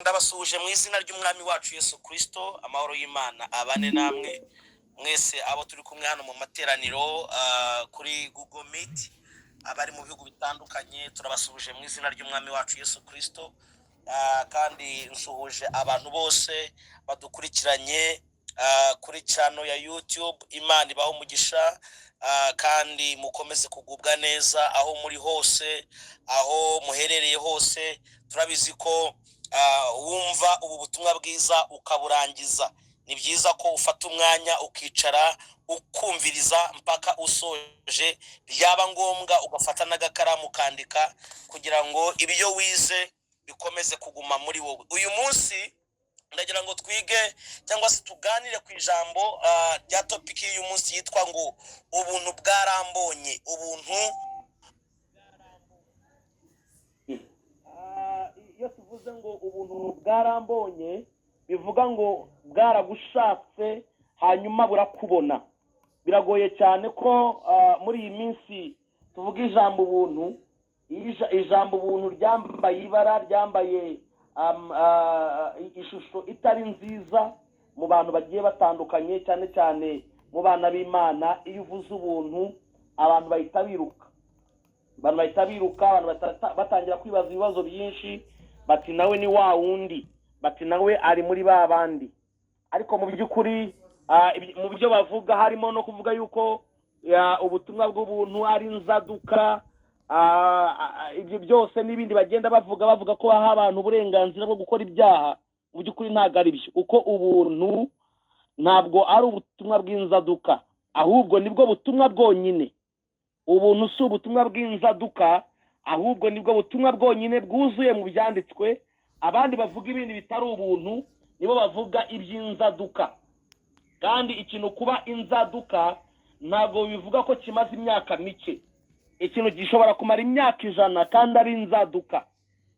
Ndabasuhuje mu izina ry'Umwami wacu Yesu Kirisito. Amahoro y'Imana abane namwe mwese abo turi kumwe hano mu materaniro kuri Google Meet, abari mu bihugu bitandukanye, turabasuhuje mu izina ry'Umwami wacu Yesu Kirisito. Kandi nsuhuje abantu bose badukurikiranye kuri channel ya YouTube. Imana ibahe umugisha, kandi mukomeze kugubwa neza aho muri hose, aho muherereye hose. Turabizi ko wumva ubu butumwa bwiza ukaburangiza. Ni byiza ko ufata umwanya ukicara ukumviriza mpaka usoje, byaba ngombwa ugafata n'agakaramu ukandika kugira ngo ibyo wize bikomeze kuguma muri wowe. Uyu munsi ndagira ngo twige cyangwa se tuganire ku ijambo rya topic y'uyu munsi yitwa ngo "Ubuntu bwarambonye". Ubuntu. Iyo tuvuze ngo ubuntu bwarambonye, bivuga ngo bwaragushatse hanyuma burakubona. Biragoye cyane ko muri iyi minsi tuvuga ijambo ubuntu. Ijambo ubuntu ryambaye ibara, ryambaye ishusho itari nziza mu bantu bagiye batandukanye, cyane cyane mu bana b'Imana. Iyo uvuze ubuntu, abantu bahita biruka, abantu bahita biruka, abantu batangira kwibaza ibibazo byinshi, bati nawe ni wa wundi, bati nawe ari muri ba bandi. Ariko mu by'ukuri mu byo bavuga harimo no kuvuga yuko ubutumwa bw'ubuntu ari inzaduka. Ibyo byose n'ibindi bagenda bavuga ko baha abantu uburenganzira bwo gukora ibyaha. Mu by'ukuri ntabwo ari byo, kuko ubuntu ntabwo ari ubutumwa bw'inzaduka, ahubwo nibwo butumwa bwonyine. Ubuntu si ubutumwa bw'inzaduka, ahubwo nibwo butumwa bwonyine bwuzuye mu byanditswe. Abandi bavuga ibindi bitari ubuntu nibo bavuga iby'inzaduka. Kandi ikintu kuba inzaduka ntabwo bivuga ko kimaze imyaka mike. Ikintu gishobora kumara imyaka 100 kandi ari inzaduka,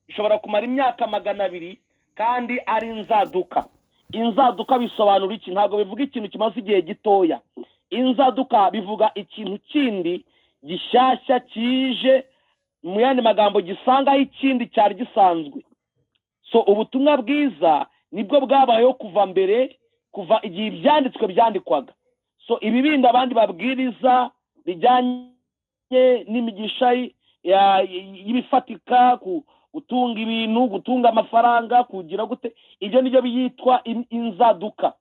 gishobora kumara imyaka 200 kandi ari inzaduka. Inzaduka bisobanura iki? Ntabwo bivuga ikintu kimaze igihe gitoya. Inzaduka bivuga ikintu kindi gishyashya kije, mu yandi magambo gisangaho ikindi cyari gisanzwe. So ubutumwa bwiza nibwo bwabayeho kuva mbere, kuva igihe ibyanditswe byandikwaga. So ibi bindi abandi babwiriza bijyanye n'imigisha y'ibifatika, gutunga ibintu, gutunga amafaranga, kugira gute, ibyo nibyo byitwa inzaduka.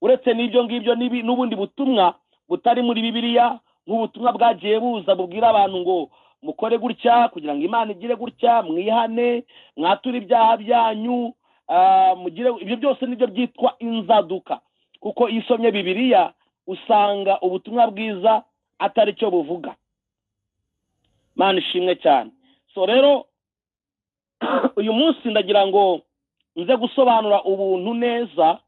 Uretse n'ibyo ngibyo n'ubundi butumwa butari muri Bibiliya, nk'ubutumwa bwagiye buza bubwira abantu ngo mukore gutya kugira ngo Imana igire gutya, mwihane, mwature ibyaha byanyu, mugire, ibyo byose nibyo byitwa inzaduka. Kuko iyo usomye Bibiliya usanga ubutumwa bwiza atari cyo buvuga. Imana ishimwe cyane. So rero uyu munsi ndagira ngo nze gusobanura ubuntu neza,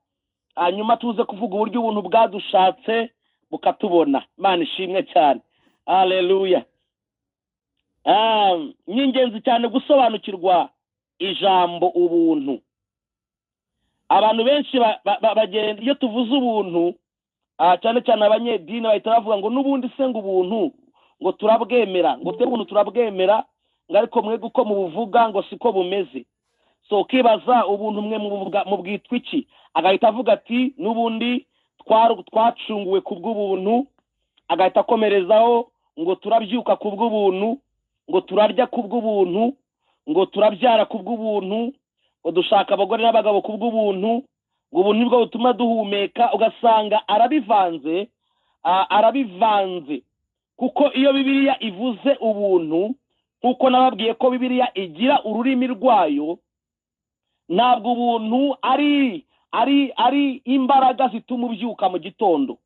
hanyuma tuze kuvuga uburyo ubuntu bwadushatse bukatubona. Imana ishimwe cyane, haleluya. Ni ingenzi cyane gusobanukirwa ijambo ubuntu. Abantu benshi bagenda, iyo tuvuze ubuntu, cyane cyane abanyedini bahita bavuga ngo n'ubundi se ngo ubuntu ngo turabwemera, ngo twebwe ubuntu turabwemera, ngo ariko mwebwe uko mubuvuga ngo siko bumeze. So ukibaza ubuntu mwe mubuvuga mubwitwa iki? Agahita avuga ati n'ubundi twacunguwe ku bw'ubuntu. Agahita akomerezaho ngo turabyuka ku bw'ubuntu, ngo turarya ku bw'ubuntu, ngo turabyara ku bw'ubuntu, ngo dushaka abagore n'abagabo ku bw'ubuntu, ngo ubuntu nibwo butuma duhumeka. Ugasanga arabivanze, arabivanze. Kuko iyo Bibiliya ivuze ubuntu, nk'uko nababwiye ko Bibiliya igira ururimi rwayo, ntabwo ubuntu ari imbaraga zituma ubyuka mu gitondo,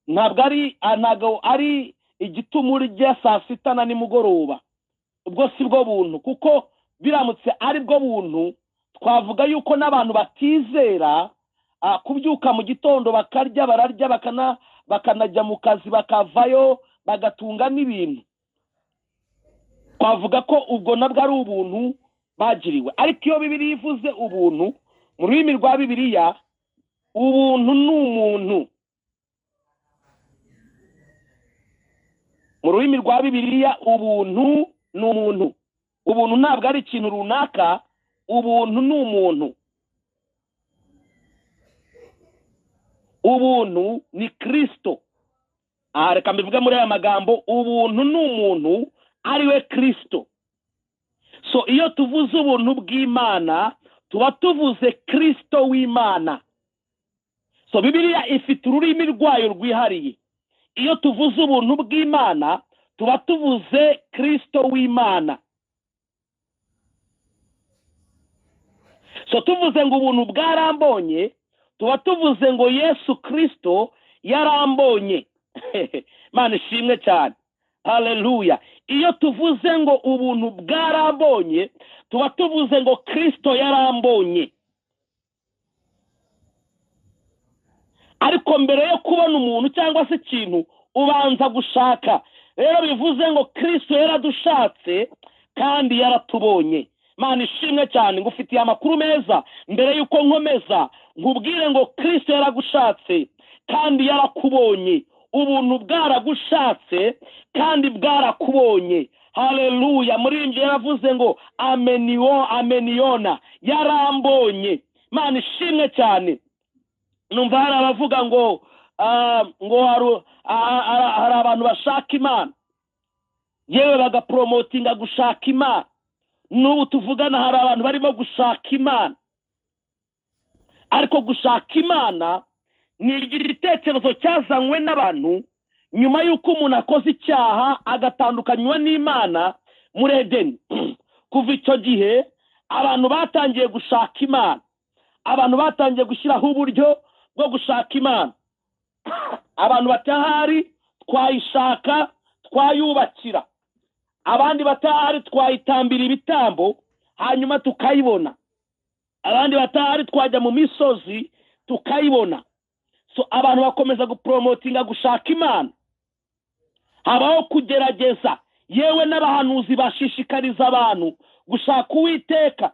ntabwo ari igituma urya saa sita na nimugoroba. Ubwo si bwo buntu, kuko biramutse ari bwo buntu twavuga yuko n'abantu batizera, kubyuka mu gitondo bakarya, bararya, bakanajya mu kazi, bakavayo bagatunga n'ibintu. Twavuga ko ubwo nabwo ari ubuntu bagiriwe. Ariko iyo Bibiliya ivuze ubuntu mu rurimi rwa Bibiliya, ubuntu ni umuntu. Mu rurimi rwa Bibiliya ubuntu ni umuntu. Ubuntu ntabwo ari ikintu runaka, ubuntu ni umuntu. Ubuntu ni Kristo. Aha reka mbivuge muri aya magambo, ubuntu ni umuntu ari we Kristo. So iyo tuvuze ubuntu bw'Imana tuba tuvuze Kristo w'Imana. So Bibiliya ifite ururimi rwayo rwihariye. Iyo tuvuze ubuntu bw'Imana tuba tuvuze Kristo w'Imana. So tuvuze ngo ubuntu bwarambonye, tuba tuvuze ngo Yesu Kristo yarambonye. Mana ishimwe cyane, haleluya. Iyo tuvuze ngo ubuntu bwarambonye, tuba tuvuze ngo Kristo yarambonye. Ariko mbere yo kubona umuntu cyangwa se ikintu ubanza gushaka. Rero bivuze ngo Kristo yaradushatse kandi yaratubonye. Mana ishimwe cyane, ngufitiye amakuru meza. Mbere yuko nkomeza nkubwire ngo Kristo yaragushatse kandi yarakubonye. Ubuntu bwaragushatse kandi bwarakubonye. Haleluya. Muri ibyo yaravuze ngo ameniyo ameniyona, yarambonye. Mana ishimwe cyane. Numva hari abavuga ngo ngo hari abantu bashaka Imana, yewe bagapromotinga gushaka Imana. N'ubu tuvugana hari abantu barimo gushaka Imana, ariko gushaka Imana ni igitekerezo cyazanywe n'abantu nyuma y'uko umuntu akoze icyaha agatandukanywa n'Imana muri Edeni. Kuva icyo gihe abantu batangiye gushaka Imana, abantu batangiye gushyiraho uburyo bwo gushaka Imana. Abantu batahari twayishaka twayubakira, abandi batahari twayitambira ibitambo hanyuma tukayibona, abandi batahari twajya mu misozi tukayibona. So abantu bakomeza gupromotinga gushaka Imana. Habaho kugerageza, yewe n'abahanuzi bashishikariza abantu gushaka Uwiteka.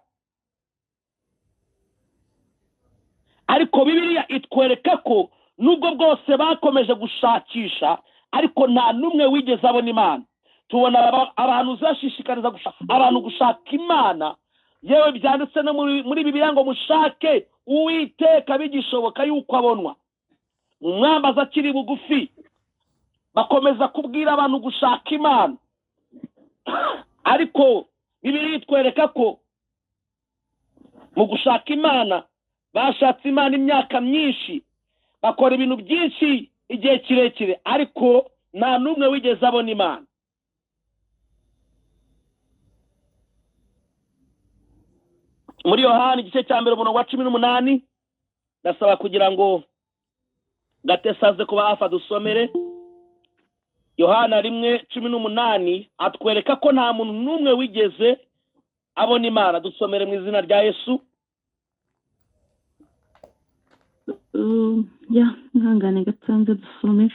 Ariko Bibiliya itwereka ko nubwo bwose bakomeje gushakisha, ariko nta n'umwe wigeze abona Imana. Tubona abahanuzi bashishikariza abantu gushaka Imana, yewe byanditse no muri Bibiliya ngo mushake Uwiteka bigishoboka yuko abonwa. Umwambaza akiri bugufi. Bakomeza kubwira abantu gushaka Imana, ariko Bibiliya itwereka ko mu gushaka Imana bashatse Imana imyaka myinshi, bakora ibintu byinshi igihe kirekire, ariko nta n'umwe wigeze abona Imana. Muri Yohana igice cya 1 umurongo wa 18, ndasaba kugira ngo Gatesi aze kuba hafi dusomere. Yohana 1:18 atwereka ko nta muntu n'umwe wigeze abona Imana. Dusomere mu izina rya Yesu. Ya mwihangane gatanze dusome.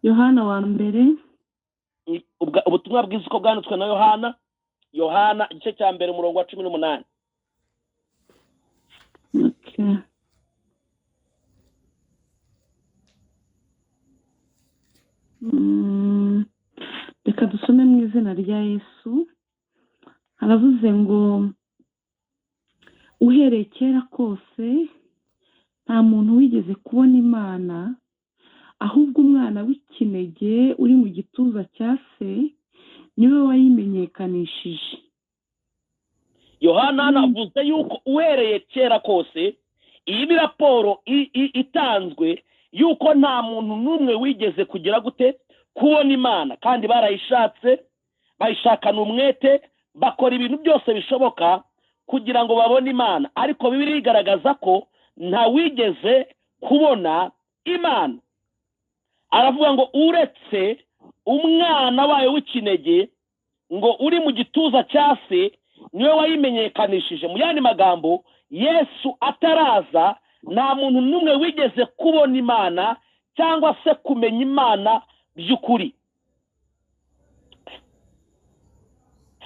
Yohana wa mbere, ubutumwa bwiza uko bwanditswe na Yohana. Yohana igice cya 1 umurongo wa 18. Okay. Reka dusome mu izina rya Yesu. Haravuze ngo uhereye kera kose nta muntu wigeze kubona Imana, ahubwo umwana w'ikinege uri mu gituza cya se niwe wayimenyekanishije. Yohana anavuze yuko uhereye kera kose, iyi ni raporo itanzwe yuko nta muntu n'umwe wigeze kugira gute kubona Imana, kandi barayishatse, bayishakana umwete, bakora ibintu byose bishoboka kugira ngo babone Imana, ariko Bibiliya igaragaza ko nta wigeze kubona Imana. Aravuga ngo uretse umwana wayo w'ikinege ngo uri mu gituza cya se niwe wayimenyekanishije. Mu yandi magambo, Yesu ataraza nta muntu n'umwe wigeze kubona Imana cyangwa se kumenya Imana by'ukuri.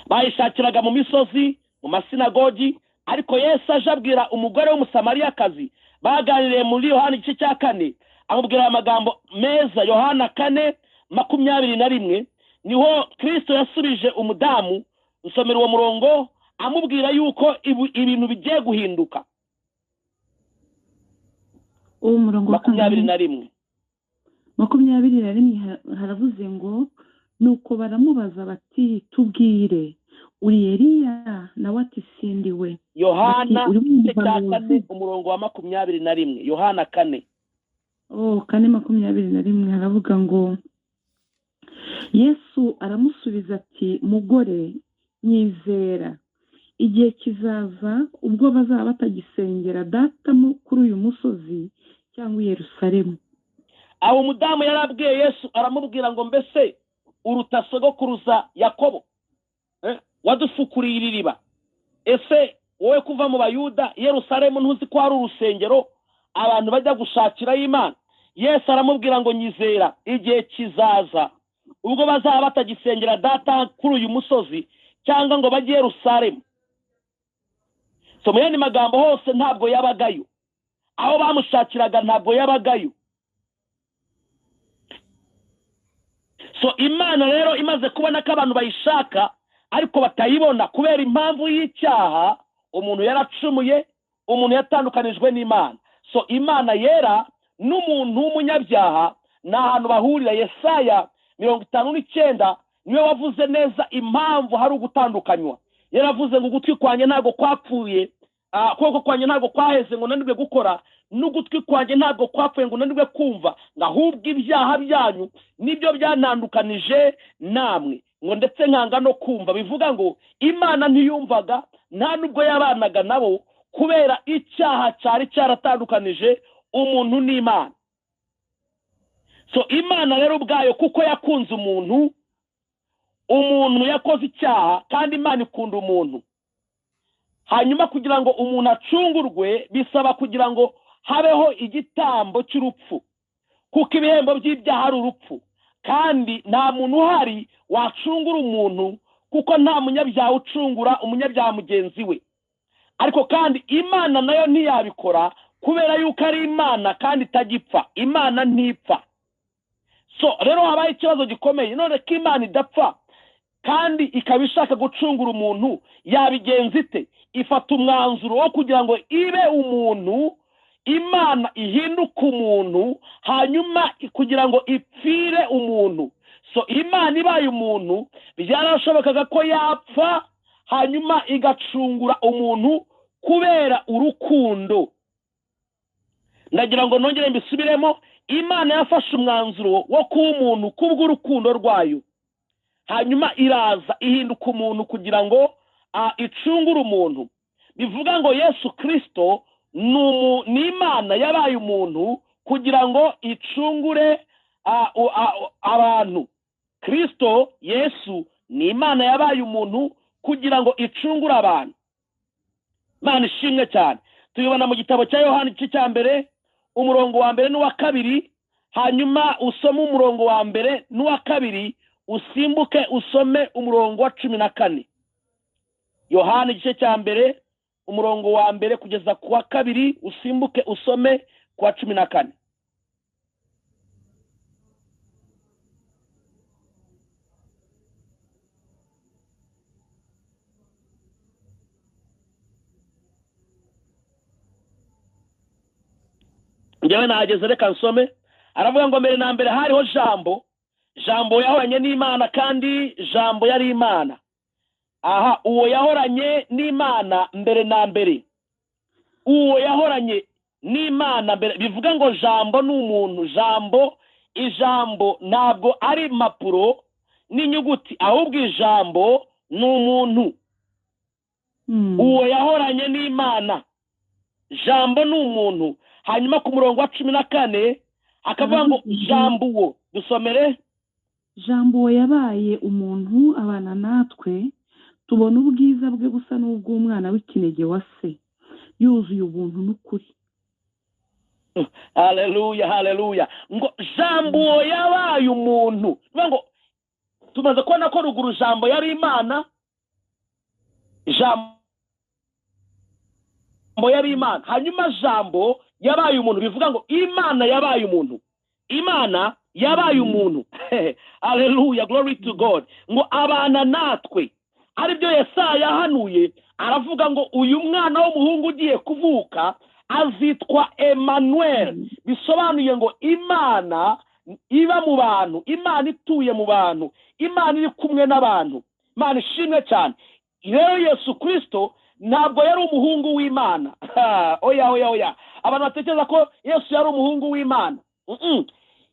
Bayishakiraga mu misozi, mu masinagogi, ariko Yesu aje abwira umugore w'Umusamariyakazi baganiriye muri Yohana igice cya 4, amubwira amagambo meza. Yohana 4:21 niho Kristo yasubije umudamu. Nsomera uwo murongo, Amubwira yuko ibintu bigiye guhinduka. Uwo murongo wa 21. 21 haravuze ngo nuko baramubaza bati tubwire, uri Eliya? Nawe ati sindiwe. Yohana Bati, uri igice cya umuhanuzi? 4 umurongo wa 21. Yohana 4. Oh, 4:21 haravuga ngo Yesu aramusubiza ati mugore, nyizera, igihe kizaza ubwo bazaba batagisengera Data kuri uyu musozi cyangwa i Yerusalemu. Aho umudamu yarabwiye Yesu aramubwira ngo mbese uruta sogokuruza Yakobo wadufukuriye iri riba? Ese wowe kuva mu Bayuda i Yerusalemu ntuzi ko hari urusengero abantu bajya gushakirayo Imana? Yesu aramubwira ngo nyizera, igihe kizaza ubwo bazaba batagisengera Data kuri uyu musozi cyangwa ngo bajye i Yerusalemu. So mu yandi magambo hose ntabwo yabagayo, aho bamushakiraga ntabwo yabagayo. So Imana rero imaze kubona ko abantu bayishaka ariko batayibona kubera impamvu y'icyaha, umuntu yaracumuye, umuntu yatandukanijwe n'Imana. So Imana yera n'umuntu w'umunyabyaha ni ahantu bahurira. Yesaya 59 niwe wavuze neza impamvu hari ugutandukanywa. Yaravuze ngo ugutwi kwanjye ntabwo kwapfuye, ukuboko kwanjye ntabwo kwaheze ngo nanirwe gukora, n'ugutwi kwanjye ntabwo kwapfuye ngo nanirwe kumva, ngo ahubwo ibyaha byanyu nibyo byantandukanije namwe, ngo ndetse nkanga no kumva. Bivuga ngo Imana ntiyumvaga, nta nubwo yabanaga nabo kubera icyaha cyari cyaratandukanije umuntu n'Imana. So Imana rero ubwayo kuko yakunze umuntu, umuntu yakoze icyaha kandi Imana ikunda umuntu. Hanyuma kugira ngo umuntu acungurwe bisaba kugira ngo habeho igitambo cy'urupfu, kuko ibihembo by'ibyaha ari urupfu, kandi nta muntu uhari wacungura umuntu, kuko nta munyabyaha ucungura umunyabyaha mugenzi we. Ariko kandi Imana nayo ntiyabikora kubera yuko ari Imana kandi itagipfa. Imana ntipfa. So rero habaye ikibazo gikomeye. None ko Imana idapfa kandi ikaba ishaka gucungura umuntu, yabigenza ite? Ifata umwanzuro wo kugira ngo ibe umuntu, Imana ihinduke umuntu, hanyuma kugira ngo ipfire umuntu. So Imana ibaye umuntu byarashobokaga ko yapfa, hanyuma igacungura umuntu kubera urukundo. Ndagira ngo nongere mbisubiremo, Imana yafashe umwanzuro wo kuba umuntu kubw'urukundo rwayo, hanyuma iraza ihinduka umuntu kugira ngo icungure umuntu. Bivuga ngo Yesu Kristo ni Imana yabaye umuntu kugira ngo icungure abantu. Kristo Yesu ni Imana yabaye umuntu kugira ngo icungure abantu. Imana ishimwe cyane. Tubibona mu gitabo cya Yohana igice cya 1 umurongo wa 1 n'uwa 2, hanyuma usome umurongo wa 1 n'uwa 2, usimbuke usome umurongo wa 14. Yohana igice cya 1 umurongo wa 1 kugeza ku wa 2, usimbuke usome ku wa 14. Njyewe nahageze, reka nsome. Aravuga ngo mbere na mbere hariho Jambo, Jambo yahoranye n'Imana kandi Jambo yari Imana. Aha, uwo yahoranye n'Imana mbere na mbere, uwo yahoranye n'Imana mbere. Bivuga ngo Jambo ni umuntu. Jambo, ijambo ntabwo ari impapuro n'inyuguti, ahubwo ijambo ni umuntu. Uwo yahoranye n'Imana, Jambo ni umuntu. Hanyuma ku murongo wa 14 akavuga ngo Jambo uwo, dusomere. Jambo yabaye umuntu abana natwe, tubona ubwiza bwe busa n'ubw'umwana w'ikinege wa se, yuzuye ubuntu n'ukuri. Haleluya, haleluya. Ngo Jambo yabaye umuntu. Bivuga ngo tumaze kubona ko ruguru Jambo yari Imana, Jambo yari Imana, hanyuma Jambo yabaye umuntu. Bivuga ngo Imana yabaye umuntu, Imana yabaye umuntu. Haleluya, glory to God. Ngo abana natwe, Aribyo Yesaya yahanuye, aravuga ngo uyu mwana w'umuhungu ugiye kuvuka azitwa Emmanuel, bisobanuye ngo Imana iba mu bantu, Imana ituye mu bantu, Imana iri kumwe n'abantu. Imana ishimwe cyane. Rero Yesu Kristo ntabwo yari umuhungu w'Imana. Oya, oya, oya! Abantu batekereza ko Yesu yari umuhungu w'Imana.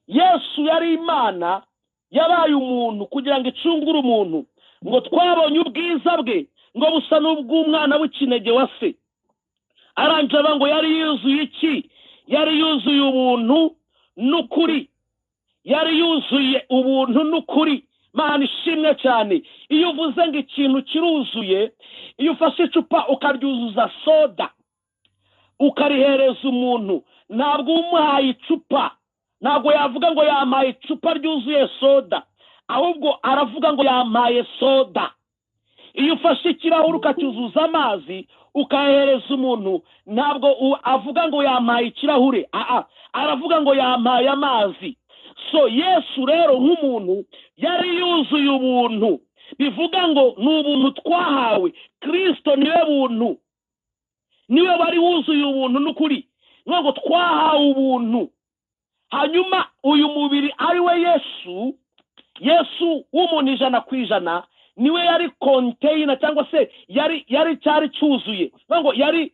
Yesu yari Imana yabaye umuntu kugira ngo icungure umuntu. Ngo twabonye ubwiza bwe, ngo busa n'ubw'umwana w'ikinege wa se. Arangije avuga ngo yari yuzuye iki? Yari yuzuye ubuntu n'ukuri. Yari yuzuye ubuntu n'ukuri. Mana ishimwe cyane. Iyo uvuze ngo ikintu kiruzuye, iyo ufashe icupa ukaryuzuza soda, ukarihereza umuntu, ntabwo umuhaye icupa, ntabwo yavuga ngo yampaye icupa ryuzuye soda, ahubwo aravuga ngo yampaye soda. Iyo ufashe ikirahure ukacyuzuza amazi, ukayahereza umuntu, ntabwo avuga ngo yampaye ikirahure, aa, aravuga ngo yampaye amazi. So Yesu rero nk'umuntu yari yuzuye ubuntu, bivuga ngo ni ubuntu twahawe. Kirisito niwe buntu, niwe wari wuzuye ubuntu n'ukuri, ngo twahawe ubuntu. Hanyuma uyu mubiri ari we Yesu, Yesu w'umuntu 100%, niwe yari container, cyangwa se yari cyari cyuzuye, ngo yari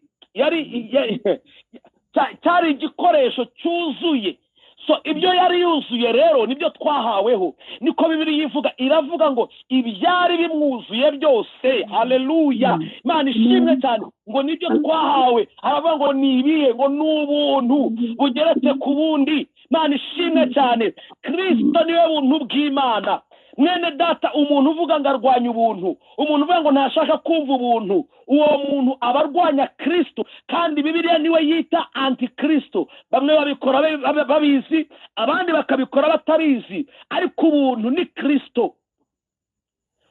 cyari igikoresho cyuzuye. So ibyo yari yuzuye rero nibyo twahaweho. Niko Bibiliya ivuga, iravuga ngo ibyari bimwuzuye byose, haleluya, Imana ishimwe cyane, ngo nibyo twahawe. Aravuga ngo ni ibihe? Ngo ni ubuntu bugeretse ku bundi. Imana ishimwe cyane. Kristo niwe buntu bw'Imana. Mwene data, umuntu uvuga ngo arwanya ubuntu, umuntu uvuga ngo ntashaka kumva ubuntu, uwo muntu aba arwanya Kristo, kandi Bibiliya niwe yita antikristo. Bamwe babikora babizi, abandi bakabikora batabizi, ariko ubuntu ni Kristo.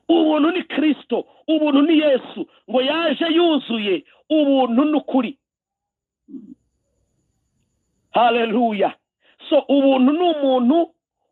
Ubuntu ni Kristo, ubuntu ni Yesu. Ngo yaje yuzuye ubuntu n'ukuri. Haleluya! So ubuntu ni umuntu,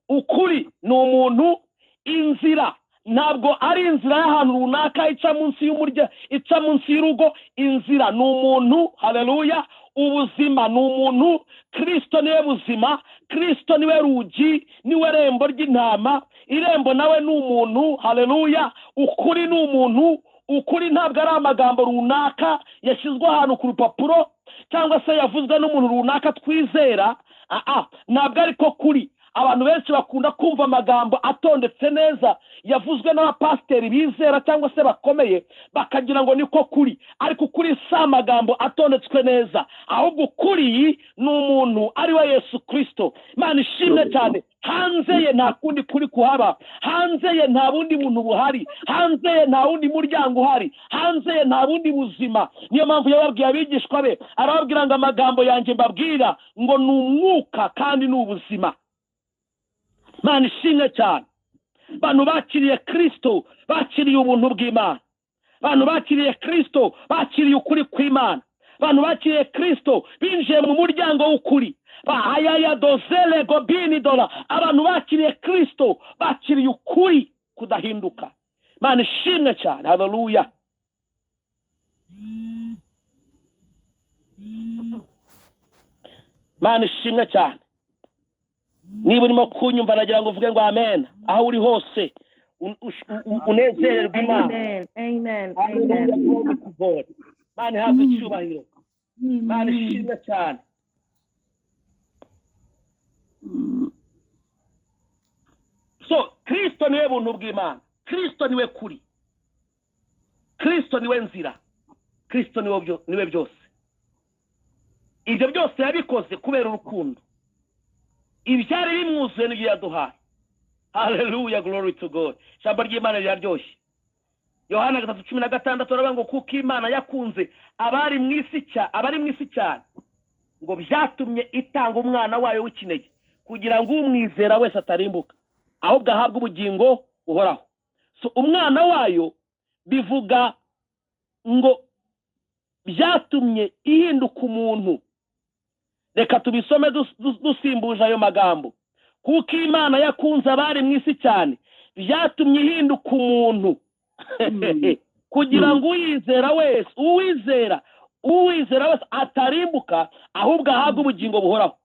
ukuri ni umuntu, inzira ntabwo ari inzira y'ahantu runaka ica munsi y'umurya, ica munsi y'urugo. Inzira ni umuntu, haleluya. Ubuzima ni umuntu, Kristo niwe buzima, Kristo niwe rugi, niwe rembo ry'intama. Irembo nawe ni umuntu, haleluya. Ukuri ni umuntu. Ukuri ntabwo ari amagambo runaka yashyizwe ahantu ku rupapuro, cyangwa se yavuzwe n'umuntu runaka twizera. Aa, ntabwo ariko kuri. Abantu benshi bakunda kumva amagambo atondetse neza yavuzwe n'abapasiteri bizera cyangwa se bakomeye, bakagira ngo niko kuri. Ariko ukuri si amagambo atondetswe neza, ahubwo ukuri ni umuntu, ari we Yesu Kirisito. Imana ishimwe cyane. Hanze ye nta kundi kuri kuhaba, hanze ye nta bundi buntu buhari, hanze ye nta wundi muryango uhari, hanze ye nta bundi buzima. Niyo mpamvu yababwiye abigishwa be, arababwira ngo amagambo yanjye mbabwira ngo ni umwuka kandi ni ubuzima. Imana ishimwe cyane. Abantu bakiriye Kirisito bakiriye ubuntu bw'Imana. Abantu bakiriye Kirisito bakiriye ukuri kw'Imana. Abantu bakiriye Kirisito binjiye mu muryango w'ukuri. Bahayaya dozele gobini dola. Abantu bakiriye Kirisito bakiriye ukuri kudahinduka. Imana ishimwe cyane. Haleluya! Imana ishimwe cyane. Niba urimo kunyumva, nagira ngo uvuge ngo amen aho uri hose, unezererwe Imana. Amen. Amen. Hallelujah, Amen. glory to God. Imana ihabwe icyubahiro. Imana ishimwe cyane. So Kristo niwe buntu bw'Imana, Kristo niwe kuri, Kristo niwe nzira, Kristo niwe byose. Ibyo byose yabikoze kubera urukundo. Ibyari bimwuzuye n'ibyo yaduhaye. Haleluya, glory to God. Ijambo ry'Imana riraryoshye. Yohana 3:16 aravuga ngo kuko Imana yakunze abari mu isi cyane, ngo byatumye itanga umwana wayo w'ikinege, kugira ngo umwizera wese atarimbuka, ahubwo ahabwe ubugingo buhoraho. So umwana wayo bivuga ngo byatumye ihinduka umuntu. Reka tubisome dusimbuje ayo magambo. Kuko Imana yakunze abari mu isi cyane, byatumye ihinduka umuntu. Kugira ngo uyizera wese, uwizera wese atarimbuka, ahubwo ahabwe ubugingo buhoraho.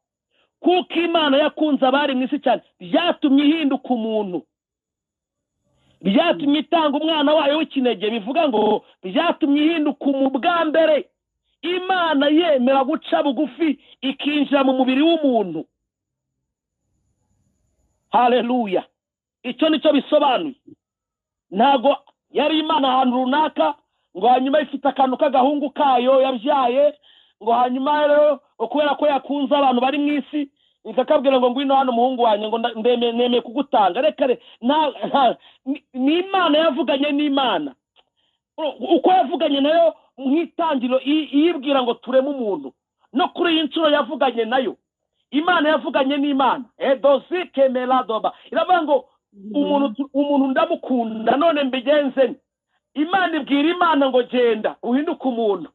Kuko Imana yakunze abari mu isi cyane, byatumye ihinduka umuntu, byatumye itanga umwana wayo w'ikinege. Bivuga ngo byatumye ihinduka umu bwa mbere Imana yemera guca bugufi, ikinjira mu mubiri w'umuntu. Haleluya! Icyo nicyo bisobanuye. Ntabwo yari Imana ahantu runaka ngo hanyuma ifite akantu k'agahungu kayo yabyaye, ngo hanyuma rero kubera ko yakunze abantu bari mu isi ikakabwira ngo: "Ngwino hano, umuhungu wanjye," ngo "nemeye kugutanga." Reka ni Imana yavuganye n'Imana uko yavuganye nayo mu itangiriro, iyibwira ngo tureme umuntu. No kuri iyi nshuro yavuganye nayo, Imana yavuganye n'Imana edosi kemeradoba, iravuga ngo: Umuntu ndamukunda, none mbigenze nte?" Imana ibwira Imana ngo: "Genda uhinduke umuntu."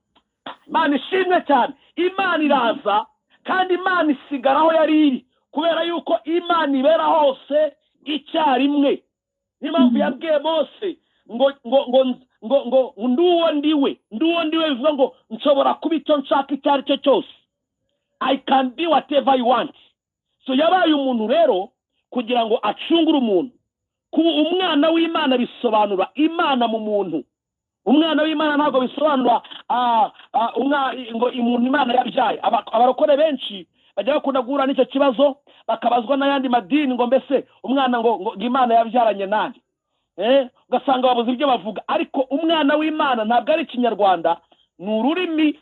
Imana ishimwe cyane. Imana iraza, kandi Imana isigara aho yari iri, kubera yuko Imana ibera hose icyarimwe. Niyo mpamvu yabwiye Mose ngo: "Nduwo ndiwe, nduwo ndiwe." Bivuga ngo nshobora kuba icyo nshaka icyo ari cyo cyose. I can be whatever you want. So yabaye umuntu rero kugira ngo acungure umuntu. Kuba umwana w'Imana bisobanura Imana mu muntu. Umwana w'Imana ntabwo bisobanura ngo umuntu Imana yabyaye. Abarokore benshi bajya bakunda guhura n'icyo kibazo, bakabazwa n'ayandi madini ngo: "Mbese umwana ngo Imana yabyaranye nande?" Ugasanga babuze ibyo bavuga. Ariko umwana w'Imana ntabwo ari Ikinyarwanda, ni ururimi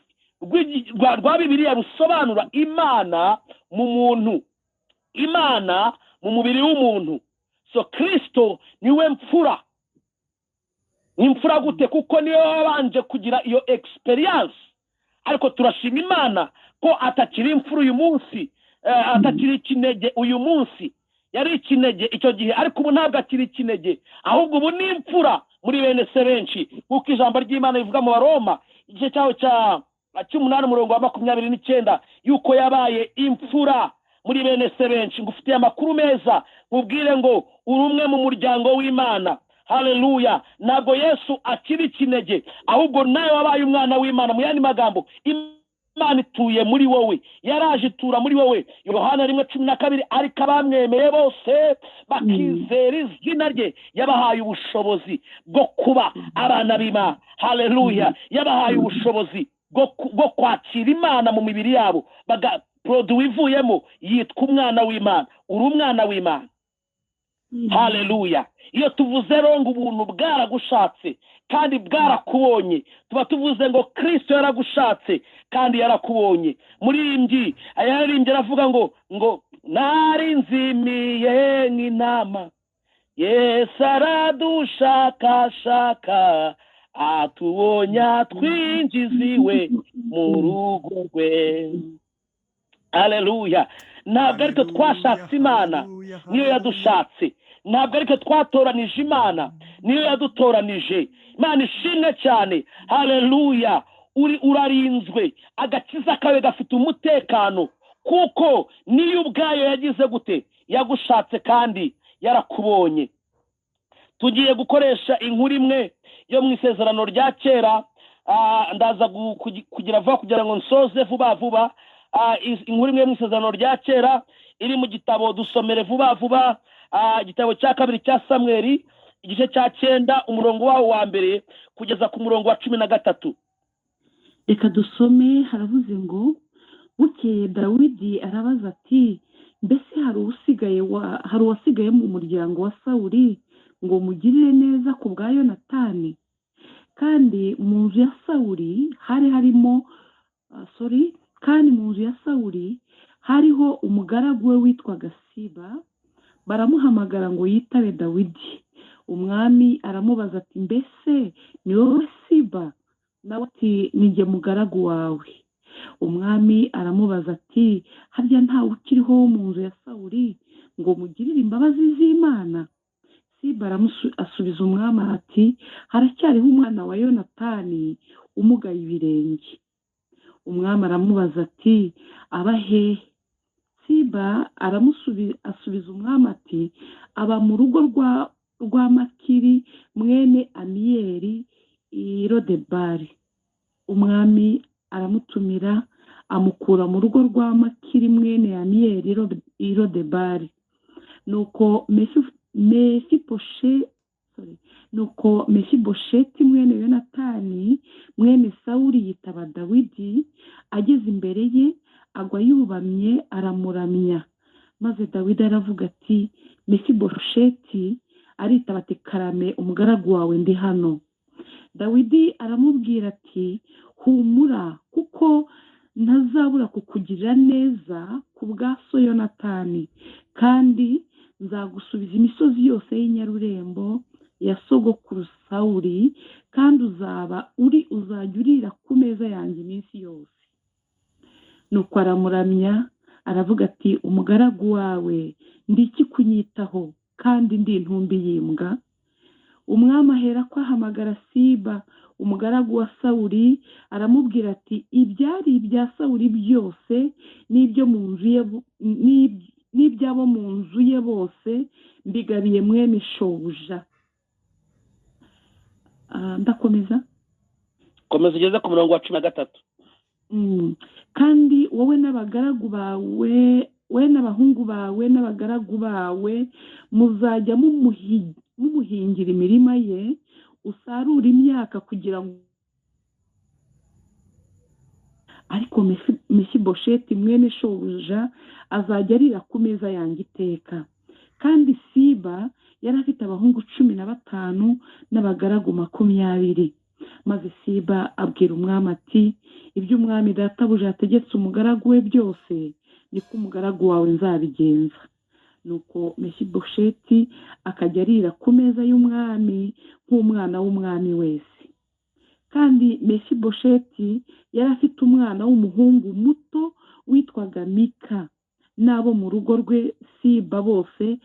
rwa Bibiliya rusobanura Imana mu muntu, Imana mu mubiri w'umuntu. So Kirisito niwe mfura. Ni imfura gute? Kuko niwe wabanje kugira iyo experience. Ariko turashima Imana ko atakiri imfura uyu munsi, atakiri ikinege uyu munsi. Yari ikinege icyo gihe, ariko ubu ntabwo akiri ikinege, ahubwo ubu ni imfura muri bene se benshi, nk'uko ijambo ry'Imana rivuga mu Baroma igice cyaho cya 8, umurongo wa 29, yuko yabaye imfura muri bene se benshi. Ngufitiye amakuru meza, nkubwire ngo uri umwe mu muryango w'Imana. Haleluya! Ntabwo Yesu akiri ikinege, ahubwo nawe wabaye umwana w'Imana. Mu yandi magambo, Imana ituye muri wowe, yaraje itura muri wowe. Yohana 1:12: "Ariko abamwemeye bose bakizera izina rye, yabahaye ubushobozi bwo kuba abana b'Imana." Haleluya! Yabahaye ubushobozi bwo kwakira Imana mu mibiri yabo, baga produit ivuyemo yitwa umwana w'Imana. Uri umwana w'Imana. Haleluya! Iyo tuvuze rero ngo ubuntu bwaragushatse kandi bwarakubonye, tuba tuvuze ngo Kirisito yaragushatse kandi yarakubonye. Muririmbyi yaririmbye aravuga ngo: "Nari nzimiye nk'intama, Yesu aradushakashaka, atubonye atwinjiza iwe mu rugo rwe." Haleluya! Ntabwo ariko twashatse Imana, niyo yadushatse. Ntabwo ariko twatoranije Imana, niyo yadutoranije. Imana ishimwe cyane. Haleluya! Uri urarinzwe, agakiza kawe gafite umutekano, kuko niyo ubwayo yagize gute? Yagushatse kandi yarakubonye. Tugiye gukoresha inkuru imwe yo mu Isezerano rya Kera. Ndaza kugira vuba kugira ngo nsoze vuba vuba. Inkuru imwe yo mu Isezerano rya Kera iri mu gitabo, dusomere vuba vuba, igitabo cya kabiri cya Samweri, igice cya 9, umurongo wawo wa mbere kugeza ku murongo wa 13. Reka dusome. Haravuze ngo: Bukeye Dawidi arabaza ati: "Mbese hari uwasigaye mu muryango wa Sawuli ngo mugirire neza ku bwa Yonatani?" Kandi mu nzu ya Sawuli hari harimo, sorry, kandi mu nzu ya Sawuli hariho umugaragu we witwaga Siba. Baramuhamagara ngo yitabe Dawidi. Umwami aramubaza ati: "Mbese ni wowe Siba?" Nawe ati: "Ni jye mugaragu wawe." Umwami aramubaza ati: "Harya ntawe ukiriho wo mu nzu ya Sawuli ngo mugirire imbabazi z'Imana?" Siba asubiza umwami ati: "Haracyariho umwana wa Yonatani umugaye ibirenge." Umwami aramubaza ati: "Aba hehe?" Siba asubiza umwami ati: "Aba mu rugo rwa rwa Makiri mwene Amiyeli i Lodebari. Umwami aramutumira, amukura mu rugo rwa Makiri mwene Amiyeli i Lodebari. Nuko Mefibosheti mwene Yonatani mwene Sawuli yitaba Dawidi, ageze imbere ye agwa yubamye aramuramya. Maze Dawidi aravuga ati: "Mefibosheti?" Aritaba ati: "Karame, umugaragu wawe, ndi hano." Dawidi aramubwira ati: "Humura, kuko ntazabura kukugirira neza ku bwa so Yonatani, kandi nzagusubiza imisozi yose y'inyarurembo ya sogokuru Sawuli, kandi uzaba uri uzajya urira ku meza yanjye iminsi yose." Nuko aramuramya, aravuga ati: "Umugaragu wawe ndi iki kunyitaho, kandi ndi intumbi y'imbwa?" Umwami ahera ko ahamagara Siba, umugaragu wa Sawuli, aramubwira ati: "Ibyari ibya Sawuli byose n'ibyo mu nzu ye n'iby'abo mu nzu ye bose mbigabiye mwene shobuja." Ndakomeza. Komeza ugeze ku murongo wa 13. Kandi wowe n'abagaragu bawe, we n'abahungu bawe n'abagaragu bawe, muzajya mumuhingira imirima ye, usarure imyaka kugira ngo. Ariko Mefibosheti mwene shobuja azajya arira ku meza yanjye iteka. Kandi Siba yari afite abahungu 15 n'abagaragu 20. Maze Siba abwira umwami ati: "Ibyo umwami databuja yategetse umugaragu we byose, niko umugaragu wawe nzabigenza." Nuko Mefibosheti akajya arira ku meza y'umwami nk'umwana w'umwami wese. Kandi Mefibosheti yari afite umwana w'umuhungu muto witwaga Mika. N'abo mu rugo rwe Siba bose,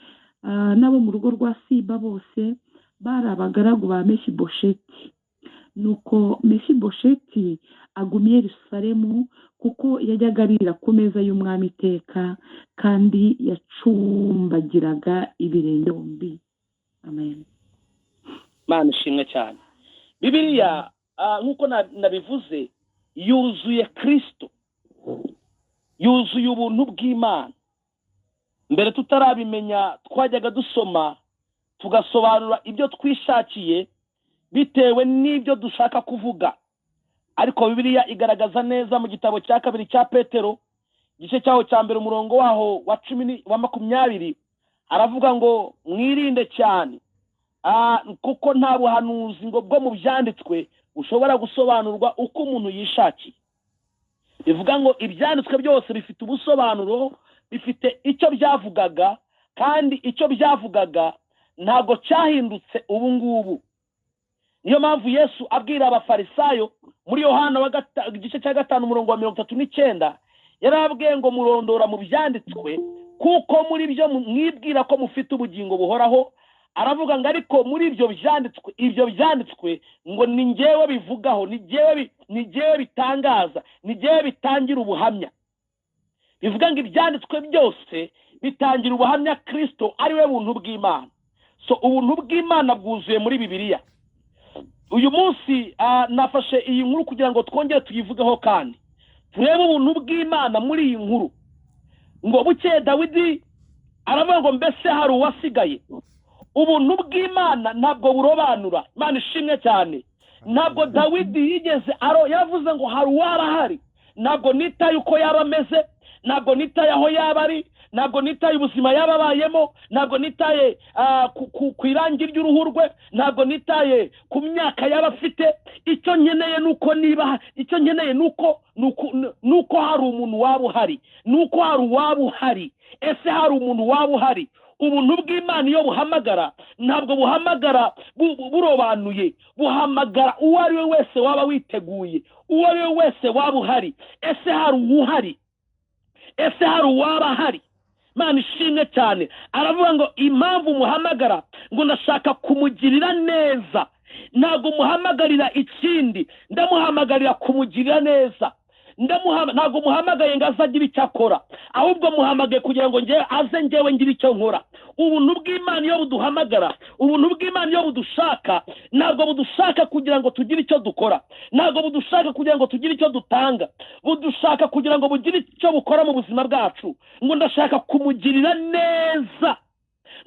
n'abo mu rugo rwa Siba bose bari abagaragu ba Mefibosheti. Nuko Mefibosheti aguma i Yerusalemu, kuko yajyaga arira ku meza y'umwami iteka, kandi yacumbagiraga ibirenge byombi. Amen. Mana ishimwe cyane. Bibiliya, nk'uko nabivuze, yuzuye Kristo, yuzuye ubuntu bw'Imana. Mbere tutarabimenya, twajyaga dusoma tugasobanura ibyo twishakiye bitewe n'ibyo dushaka kuvuga, ariko Bibiliya igaragaza neza mu gitabo cya kabiri cya Petero, igice cyaho cya mbere, umurongo waho wa 10 wa 20, aravuga ngo: "Mwirinde cyane, kuko nta buhanuzi ngo bwo mu byanditswe bushobora gusobanurwa uko umuntu yishakiye." Bivuga ngo ibyanditswe byose bifite ubusobanuro, bifite icyo byavugaga, kandi icyo byavugaga ntabwo cyahindutse ubu ngubu. Niyo mpamvu Yesu abwira Abafarisayo muri Yohana igice cya 5, umurongo wa 39, yarababwiye ngo: "Murondora mu byanditswe kuko muri byo mwibwira ko mufite ubugingo buhoraho." Aravuga ngo: "Ariko muri ibyo byanditswe, ibyo byanditswe ngo ni ngewe bivugaho, ni ngewe bitangaza, ni ngewe bitangira ubuhamya." Bivuga ngo ibyanditswe byose bitangira ubuhamya Kristo, ari we buntu bw'Imana. So ubuntu bw'Imana bwuzuye muri Bibiliya. Uyu munsi nafashe iyi nkuru kugira ngo twongere tuyivugeho kandi turebe ubuntu bw'Imana muri iyi nkuru. Ngo bukeye Dawidi aravuga ngo: "Mbese hari uwasigaye?" Ubuntu bw'Imana ntabwo burobanura. Imana ishimwe cyane. Ntabwo Dawidi yigeze aro yavuze ngo hari uwaba ahari. Ntabwo nitaye uko yaba ameze, ntabwo nitaye aho yaba ari, ntabwo nitaye ubuzima yaba abayemo, ntabwo nitaye ku irangi ry'uruhu rwe, ntabwo nitaye ku myaka yaba afite. Icyo nkeneye ni uko niba icyo nkeneye ni uko hari umuntu waba uhari, ni uko hari uwaba uhari. Ese hari umuntu waba uhari? Ubuntu bw'Imana iyo buhamagara, ntabwo buhamagara burobanuye, buhamagara uwo ari we wese waba witeguye, uwo ari we wese waba uhari. Ese hari uwuhari? Ese hari uwaba ahari? Mana ishimwe cyane. Aravuga ngo impamvu muhamagara, ngo ndashaka kumugirira neza. Ntabwo muhamagarira ikindi, ndamuhamagarira kumugirira neza. Ntabwo muhamagaye ngo aze agire icyo akora, ahubwo muhamagaye kugira ngo ngewe aze, ngewe ngire icyo nkora. Ubuntu bw'Imana iyo buduhamagara, ubuntu bw'Imana iyo budushaka, ntabwo budushaka kugira ngo tugire icyo dukora, ntabwo budushaka kugira ngo tugire icyo dutanga, budushaka kugira ngo bugire icyo bukora mu buzima bwacu. Ngo ndashaka kumugirira neza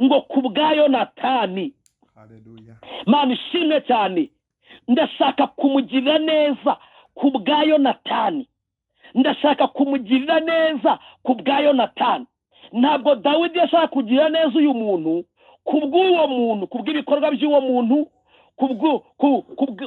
ngo ku bwa Yonatani. Haleluya. Mana ishimwe cyane. Ndashaka kumugirira neza ku bwa Yonatani. Ndashaka kumugirira neza ku bwa Yonatani. Ntabwo Dawidi yashaka kugirira neza uyu muntu ku bw'uwo muntu, ku bw'ibikorwa by'uwo muntu,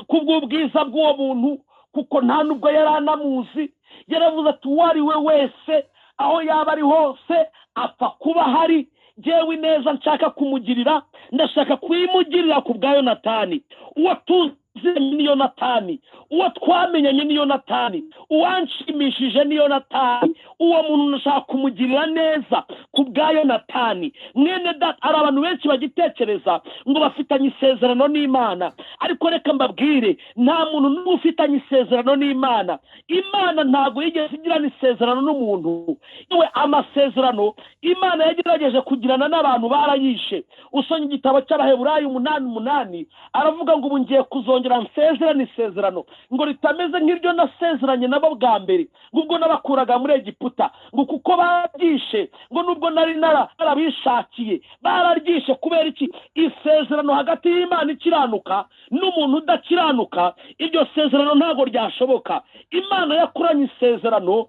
ku bw'ubwiza bw'uwo muntu, kuko nta nubwo yari anamuzi. Yaravuze ati uwo ari we wese, aho yaba ari hose, apfa kuba ahari, njyewe ineza nshaka kumugirira, ndashaka kuyimugirira ku bwa Yonatani. Uwo tuzi ni Yonatani, uwo twamenyanye ni Yonatani, uwanshimishije ni Yonatani. Uwo muntu ndashaka kumugirira neza ku bwa Yonatani. Mwene data, hari abantu benshi bagitekereza ngo bafitanye isezerano n'Imana, ariko reka mbabwire, nta muntu n'umwe ufitanye isezerano n'Imana. Imana ntabwo yigeze igirana isezerano n'umuntu. Yewe, amasezerano Imana yagerageje kugirana n'abantu barayishe. Usomye igitabo cy'Abaheburayo 8:8, aravuga ngo ubu ngiye kuzongera nsezerane isezerano ngo ritameze nk'iryo nasezeranye nabo bwa mbere, ngo ubwo nabakuraga muri Egiputa, ngo kuko baryishe, ngo nubwo nari narabishakiye, bararyishe. Kubera iki? Isezerano hagati y'Imana ikiranuka n'umuntu udakiranuka, iryo sezerano ntabwo ryashoboka. Imana yakuranye isezerano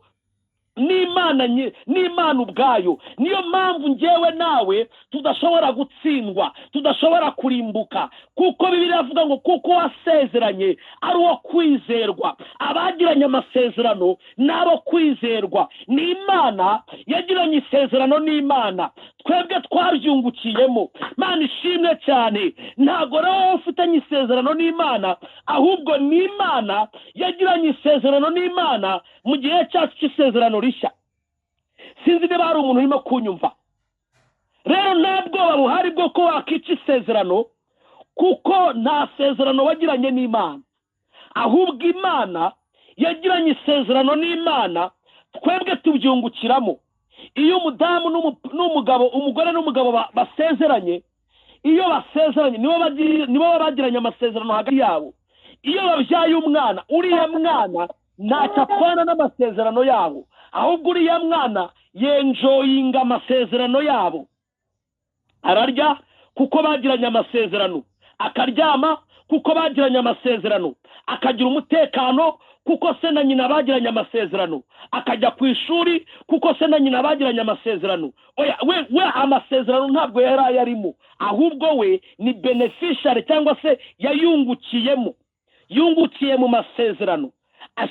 n'Imana n'Imana ubwayo. Niyo mpamvu njyewe nawe tudashobora gutsindwa, tudashobora kurimbuka, kuko Bibiliya iravuga ngo kuko wasezeranye ari uwo kwizerwa. Abagiranye amasezerano n'abo kwizerwa. Ni Imana yagiranye isezerano n'Imana, twebwe twabyungukiyemo. Imana ishimwe cyane. Ntabwo rero wowe ufitanye isezerano n'Imana, ahubwo ni Imana yagiranye isezerano n'Imana mu gihe cyacu cy'isezerano rishya. Sinzi niba hari umuntu urimo kunyumva. Rero nta bwoba buhari bwo ko wakica isezerano, kuko nta sezerano wagiranye n'Imana, ahubwo Imana yagiranye isezerano n'Imana, twebwe tubyungukiramo. Iyo umudamu n'umugabo, umugore n'umugabo basezeranye, iyo basezeranye nibo baba bagiranye amasezerano hagati yabo. Iyo babyaye umwana, uriya mwana ntacyo apfana n'amasezerano yabo, ahubwo uriya mwana yenjoyinga amasezerano yabo. Ararya kuko bagiranye amasezerano, akaryama kuko bagiranye amasezerano, akagira umutekano kuko se na nyina bagiranye amasezerano, akajya ku ishuri kuko se na nyina bagiranye amasezerano. Oya, we amasezerano ntabwo yari ayarimo, ahubwo we ni beneficiary, cyangwa se yayungukiyemo, yungukiye mu masezerano,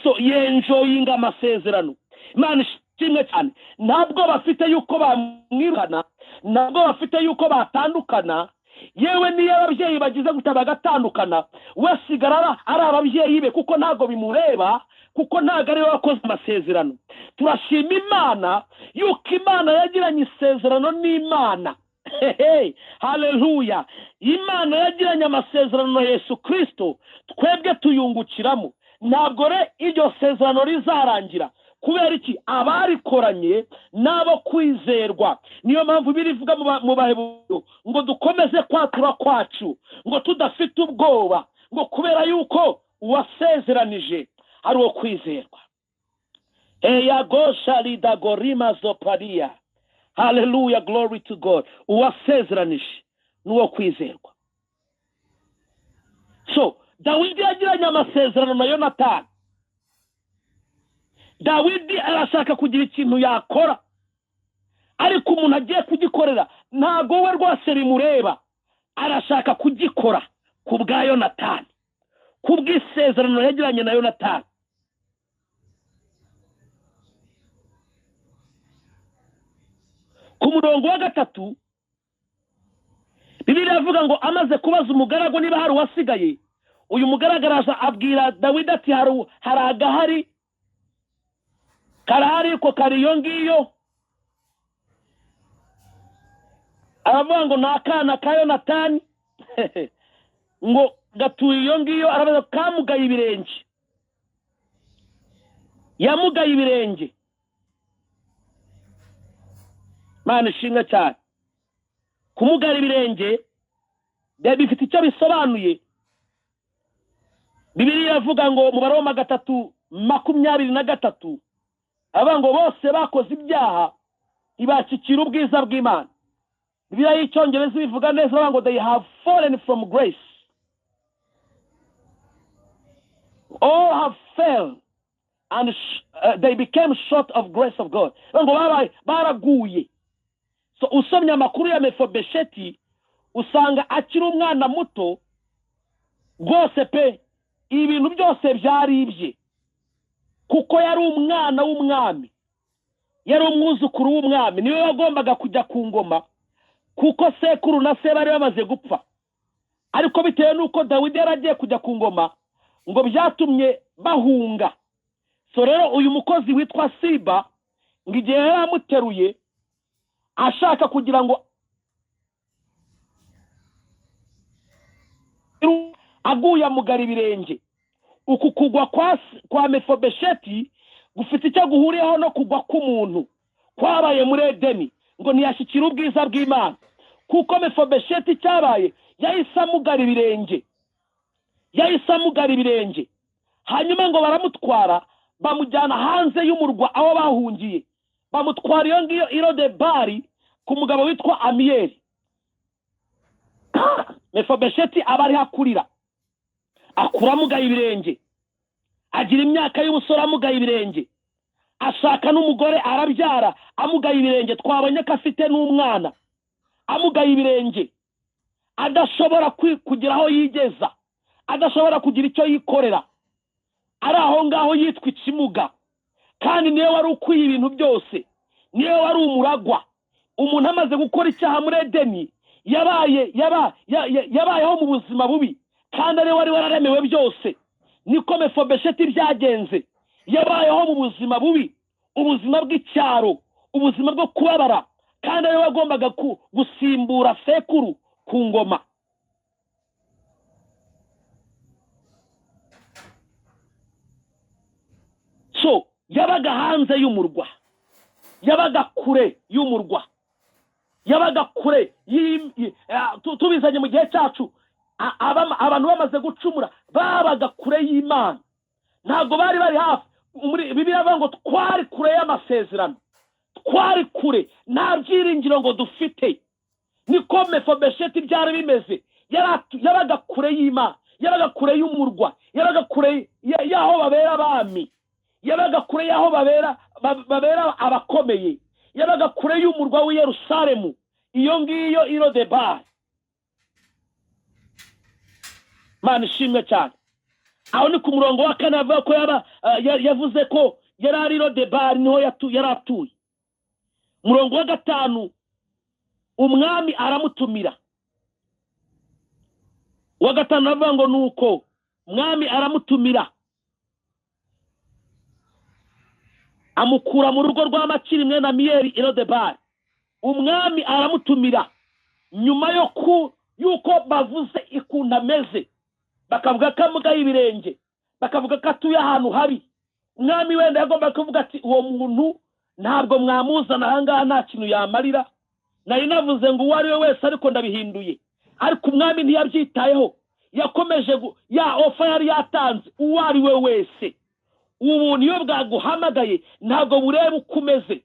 so yenjoyinga amasezerano. Imana ishimwe cyane. Ntabwo bafite yuko bamwirukana, ntabwo bafite yuko batandukana. Yewe niyo ababyeyi bagize gutya bagatandukana, we asigara ari ababyeyi be, kuko ntabwo bimureba, kuko ntabwo ari we wakoze amasezerano. Turashima Imana yuko Imana yagiranye isezerano n'Imana. Hehe, haleluya. Imana yagiranye amasezerano na Yesu Kristo, twebwe tuyungukiramo. Ntabwo re iryo sezerano rizarangira. Kubera iki? Abarikoranye n'abo kwizerwa. Niyo mpamvu birivuga mu Baheburayo ngo dukomeze kwatura kwacu, ngo tudafite ubwoba, ngo kubera yuko uwasezeranije ari uwo kwizerwa. Eyagosha lidagorima zoparia. Hallelujah, glory to God. Uwasezeranije ni uwo kwizerwa. So Dawidi yagiranye amasezerano na Yonatani. Dawidi arashaka kugira ikintu yakora, ariko umuntu agiye kugikorera ntabwo we rwose rimureba. Arashaka kugikora ku bwa Yonatani, ku bw'isezerano yagiranye na Yonatani. Ku murongo wa 3, Bibiliya iravuga ngo amaze kubaza umugaragu niba hari uwasigaye, uyu mugaragu araza abwira Dawidi ati hari agahari karahari ko kari iyo ngiyo. Aravuga ngo ni akana ka Yonatani ngo gatuye iyo ngiyo. Aravuga kamugaye ibirenge, yamugaye ibirenge. Mana ishimwe cyane. Kumugara ibirenge bifite icyo bisobanuye. Bibiliya iravuga ngo mu Baroma 3:23 avuga ngo bose bakoze ibyaha ntibashyikira ubwiza bw'Imana. Bibiliya y'Icyongereza ibivuga neza, bavuga ngo they have fallen from grace, all have failed and they became short of grace of God. Ngo babaye baraguye. So usomye amakuru ya Mefobesheti usanga akiri umwana muto rwose pe, ibintu byose byari ibye, kuko yari umwana w'umwami, yari umwuzukuru w'umwami, niwe wagombaga kujya ku ngoma kuko sekuru na se bari bamaze gupfa. Ariko bitewe n'uko Dawidi yari agiye kujya ku ngoma, ngo byatumye bahunga. So rero uyu mukozi witwa Siba, ngo igihe yari amuteruye ashaka kugira ngo aguye amugara ibirenge. Uku kugwa kwa Mefobesheti gufite icyo guhuriyeho no kugwa k'umuntu kwabaye muri Edeni, ngo ntiyashyikira ubwiza bw'Imana. Kuko Mefobesheti cyabaye, yahise amugara ibirenge, yahise amugara ibirenge. Hanyuma ngo baramutwara bamujyana hanze y'umurwa aho bahungiye, bamutwara iyo ngiyo i Lodebari ku mugabo witwa Amiyeli. Mefobesheti aba ariho akurira, akura amugaye ibirenge, agira imyaka y'ubusore amugaye ibirenge, ashaka n'umugore arabyara amugaye ibirenge. Twabonye ko afite n'umwana amugaye ibirenge, adashobora kugira aho yigeza, adashobora kugira icyo yikorera, ari aho ngaho yitwa ikimuga. Kandi niwe wari ukwiye ibintu byose, niwe wari umuragwa. Umuntu amaze gukora icyaha muri Edeni yabayeho mu buzima bubi, kandi ariwe wari wararemewe byose. Niko Mefobesheti byagenze, yabayeho mu buzima bubi, ubuzima bw'icyaro, ubuzima bwo kubabara, kandi ariwe wagombaga gusimbura sekuru ku ngoma. So yabaga hanze y'umurwa, yabaga kure y'umurwa, yabaga kure. Tubizanye mu gihe cyacu, abantu bamaze gucumura babaga kure y'Imana, ntabwo bari bari hafi. Muri Bibiliya bavuga ngo twari kure y'amasezerano, twari kure, nta byiringiro ngo dufite. Niko Mefobesheti byari bimeze, yabaga kure y'Imana, yabaga kure y'umurwa, yabaga kure y'aho babera abami, yabaga kure y'aho babera abakomeye, yabaga kure y'umurwa w'i Yerusalemu, iyo ngiyo i Lodebari. Mana ishimwe cyane. Aho ni ku murongo wa 4 avuga ko yavuze ko yari ari i Lodebari, niho yari atuye. Murongo wa 5 umwami aramutumira. Wa 5 avuga ngo nuko umwami aramutumira, amukura mu rugo rwa Makiri mwene Amiyeli i Lodebari. Umwami aramutumira nyuma yuko bavuze ikuntu ameze, bakavuga ko amugaye ibirenge, bakavuga ko atuye ahantu habi. Umwami wenda yagomba kuvuga ati uwo muntu ntabwo mwamuzana aha ngaha, nta kintu yamarira, nari navuze ngo uwo ari we wese ariko ndabihinduye. Ariko umwami ntiyabyitayeho, yakomeje ya ofa yari yatanze, uwo ari we wese. Ubuntu iyo bwaguhamagaye ntabwo bureba uko umeze,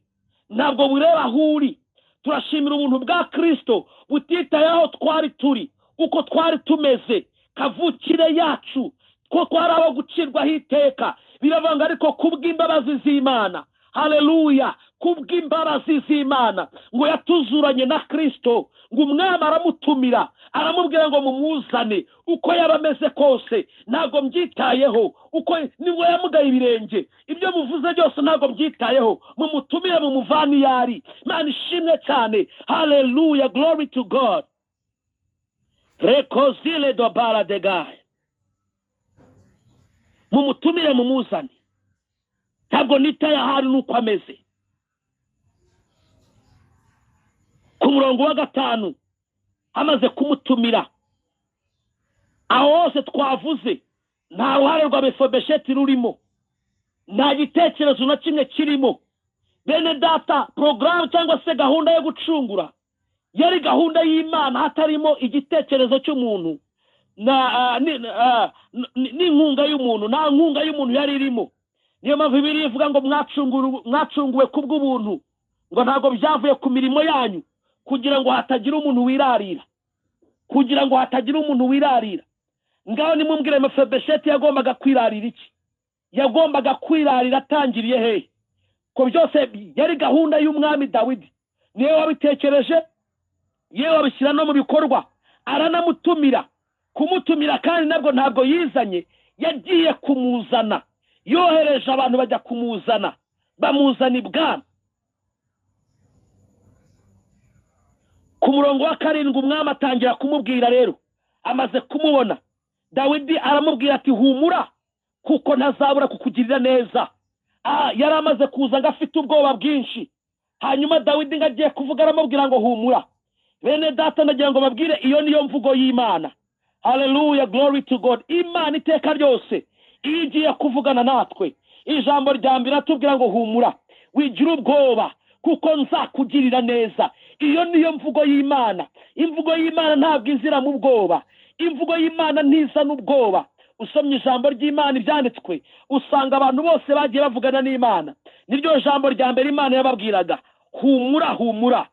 ntabwo bureba aho uri. Turashimira ubuntu bwa Kristo butitaye aho twari turi, uko twari tumeze, kavukire yacu, ko twari abo gucirwaho iteka. Biravanga ariko kubw'imbabazi z'Imana, haleluya, kubw'imbabazi z'Imana ngo yatuzuranye na Kristo. Ngo umwami aramutumira, aramubwira ngo mumuzane uko yaba ameze kose, ntabwo mbyitayeho, uko nibwo yamugaye ibirenge, ibyo muvuze byose ntabwo mbyitayeho, mumutumire mumuvane iyo ari. Imana ishimwe cyane, haleluya, glory to God. Rekozile do bara de gaye, mumutumire mumuzane, ntabwo nitaye ahari nuko ameze. Ku murongo wa 5 amaze kumutumira, aho hose twavuze nta ruhare rwa Mefobesheti rurimo, nta gitekerezo na kimwe kirimo. Bene data, porogaramu cyangwa se gahunda yo gucungura Yari gahunda y'Imana hatarimo igitekerezo cy'umuntu n'inkunga y'umuntu. Nta nkunga y'umuntu yari irimo. Niyo mpamvu Bibiliya ivuga ngo mwacunguwe kubw'ubuntu, ngo ntabwo byavuye ku mirimo yanyu, kugira ngo hatagira umuntu wirarira, kugira ngo hatagira umuntu wirarira. Ngaho nimumbwire, Mefibesheti yagombaga kwirarira iki? Yagombaga kwirarira atangiriye hehe? Ko byose yari gahunda y'umwami Dawidi, niwe wabitekereje, yewe wabishyira no mu bikorwa, aranamutumira. Kumutumira kandi nabwo ntabwo yizanye, yagiye kumuzana, yohereje abantu bajya kumuzana, bamuzana ibwami. Ku murongo wa 7 umwami atangira kumubwira rero, amaze kumubona Dawidi aramubwira ati humura, kuko ntazabura kukugirira neza. Yari amaze kuza ngo afite ubwoba bwinshi. Hanyuma Dawidi ngo agiye kuvuga aramubwira ngo humura. Bene data, ndagira ngo babwire, iyo niyo mvugo y'Imana. Hallelujah, glory to God. Imana iteka ryose iyo igiye kuvugana natwe, ijambo rya mbere atubwira ngo humura, wigira ubwoba, kuko nzakugirira neza. Iyo niyo mvugo y'Imana. Imvugo y'Imana ntabwo izira mu bwoba, imvugo y'Imana ntiza n'ubwoba. Usomye ijambo ry'Imana ibyanditswe, usanga abantu bose bagiye bavugana n'Imana, niryo jambo rya mbere Imana yababwiraga, humura, humura.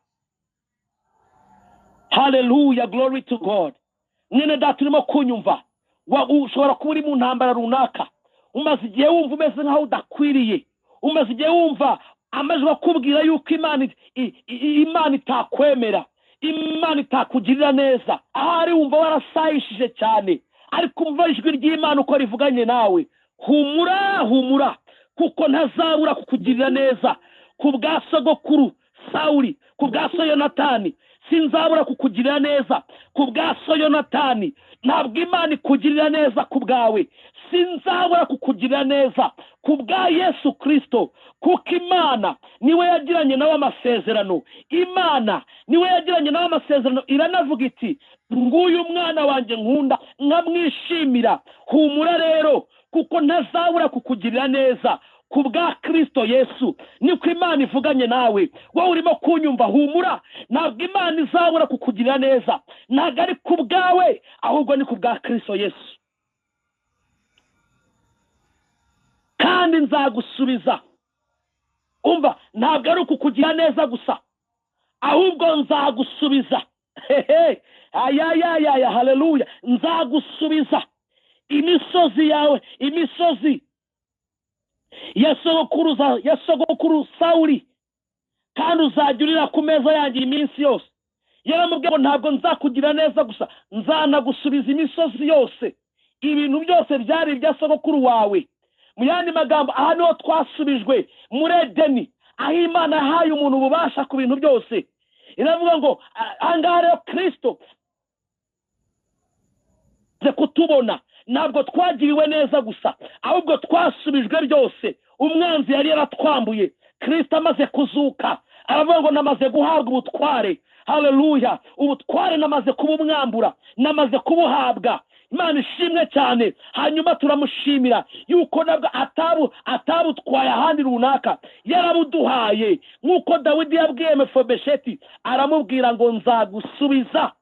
Hallelujah, glory to God. Mwene data urimo kunyumva, ushobora kuba uri mu ntambara runaka, umaze igihe wumva umeze nkaho udakwiriye, umaze igihe wumva amajwi akubwira yuko Imana itakwemera, Imana itakugirira neza, ahari wumva warasayishije cyane, ariko umva ijwi ry'Imana uko rivuganye nawe, humura, humura, kuko ntazabura kukugirira neza. Ku bwa sogokuru Sawuli, ku bwa so Yonatani, sinzabura kukugirira neza. Ku bwa so Yonatani, ntabwo Imana ikugirira neza ku bwawe, sinzabura kukugirira neza ku bwa Yesu Kristo, kuko Imana niwe yagiranye nawe amasezerano. Imana niwe yagiranye nawe amasezerano, iranavuga iti nguyu mwana wanjye nkunda nkamwishimira. Humura rero, kuko ntazabura kukugirira neza ku bwa Kristo Yesu. Niko Imana ivuganye nawe, wowe urimo kunyumva, humura, ntabwo Imana izabura kukugirira neza, ntabwo ari ku bwawe, ahubwo ni ku bwa Kristo Yesu. Kandi nzagusubiza. Umva, ntabwo ari ukukugira neza gusa, ahubwo nzagusubiza. Hehe, ayayaya, haleluya. Nzagusubiza imisozi yawe, imisozi ya sogokuru Sawuli, kandi uzajya urira ku meza yanjye iminsi yose. Yaramubwiye ngo ntabwo nzakugira neza gusa, nzanagusubiza imisozi yose, ibintu byose byari ibya sogokuru wawe. Mu yandi magambo, aha niho twasubijwe muri Edeni, aho Imana yahaye umuntu ububasha ku bintu byose. Iravuga ngo ahangaha rero Kristo kutubona, ntabwo twagiriwe neza gusa, ahubwo twasubijwe byose umwanzi yari yaratwambuye. Kristo amaze kuzuka aravuga ngo namaze guhabwa ubutware. Haleluya, ubutware namaze kubumwambura, namaze kubuhabwa. Imana ishimwe cyane. Hanyuma turamushimira yuko nabwo atabutwaye ahandi runaka, yarabuduhaye. Nk'uko Dawidi yabwiye Mefibesheti, aramubwira ngo nzagusubiza.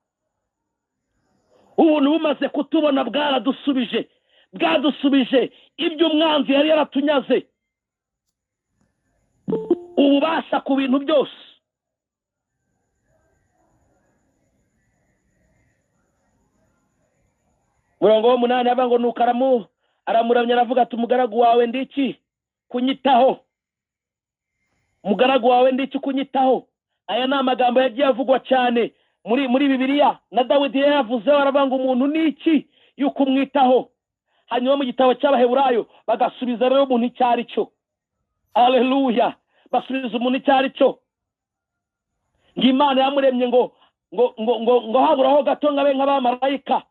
Ubuntu bumaze kutubona bwaradusubije, bwadusubije ibyo umwanzi yari yaratunyaze, ububasha ku bintu byose. Murongo w'umunani avuga ngo nuko aramuramya aravuga ati umugaragu wawe ndiki kunyitaho, umugaragu wawe ndiki kunyitaho. Aya ni amagambo yagiye avugwa cyane muri Bibiliya, na Dawidi yavuzeho, aravuga ngo umuntu ni iki yuko umwitaho. Hanyuma mu gitabo cy'Abaheburayo bagasubiza rero umuntu icyo ari cyo. Haleluya, basubiza umuntu icyo ari cyo. Ngo Imana yamuremye ngo ngo ngo ngo ngo haburaho gato ngabe nk'abamarayika,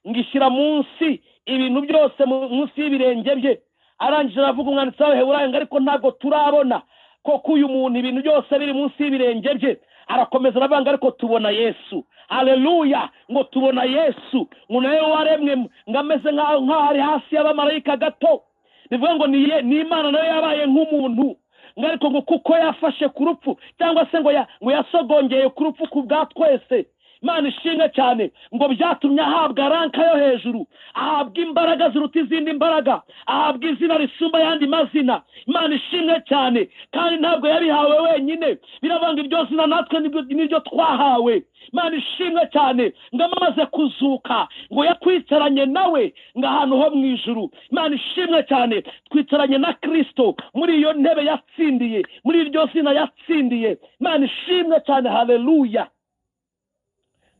ngishyira munsi ibintu byose munsi y'ibirenge bye. Arangije aravuga umwanditsi w'Abaheburayo ngo ariko ntabwo turabona koko uyu muntu ibintu byose biri munsi y'ibirenge bye. Arakomeza aravuga ariko tubona Yesu. Haleluya, ngo tubona Yesu, ngo nawe waremwe ngo ameze nk'aho ari hasi y'abamarayika gato. Bivuga ngo ni Imana nayo yabaye nk'umuntu. Ngo ariko ngo kuko yafashe ku rupfu, cyangwa se ngo yasogongeye ku rupfu ku bwa twese, Imana ishimwe cyane, ngo byatumye ahabwa ranka yo hejuru, ahabwa imbaraga ziruta izindi mbaraga, ahabwa izina risumba ayandi mazina. Imana ishimwe cyane. Kandi ntabwo yabihawe wenyine, biravanga iryo zina natwe niryo twahawe. Imana ishimwe cyane. Ngo amaze kuzuka, ngo yakwicaranye nawe ngo ahantu ho mu ijuru. Imana ishimwe cyane. Twicaranye na Kristo muri iyo ntebe yatsindiye, muri iryo zina yatsindiye. Imana ishimwe cyane. Haleluya.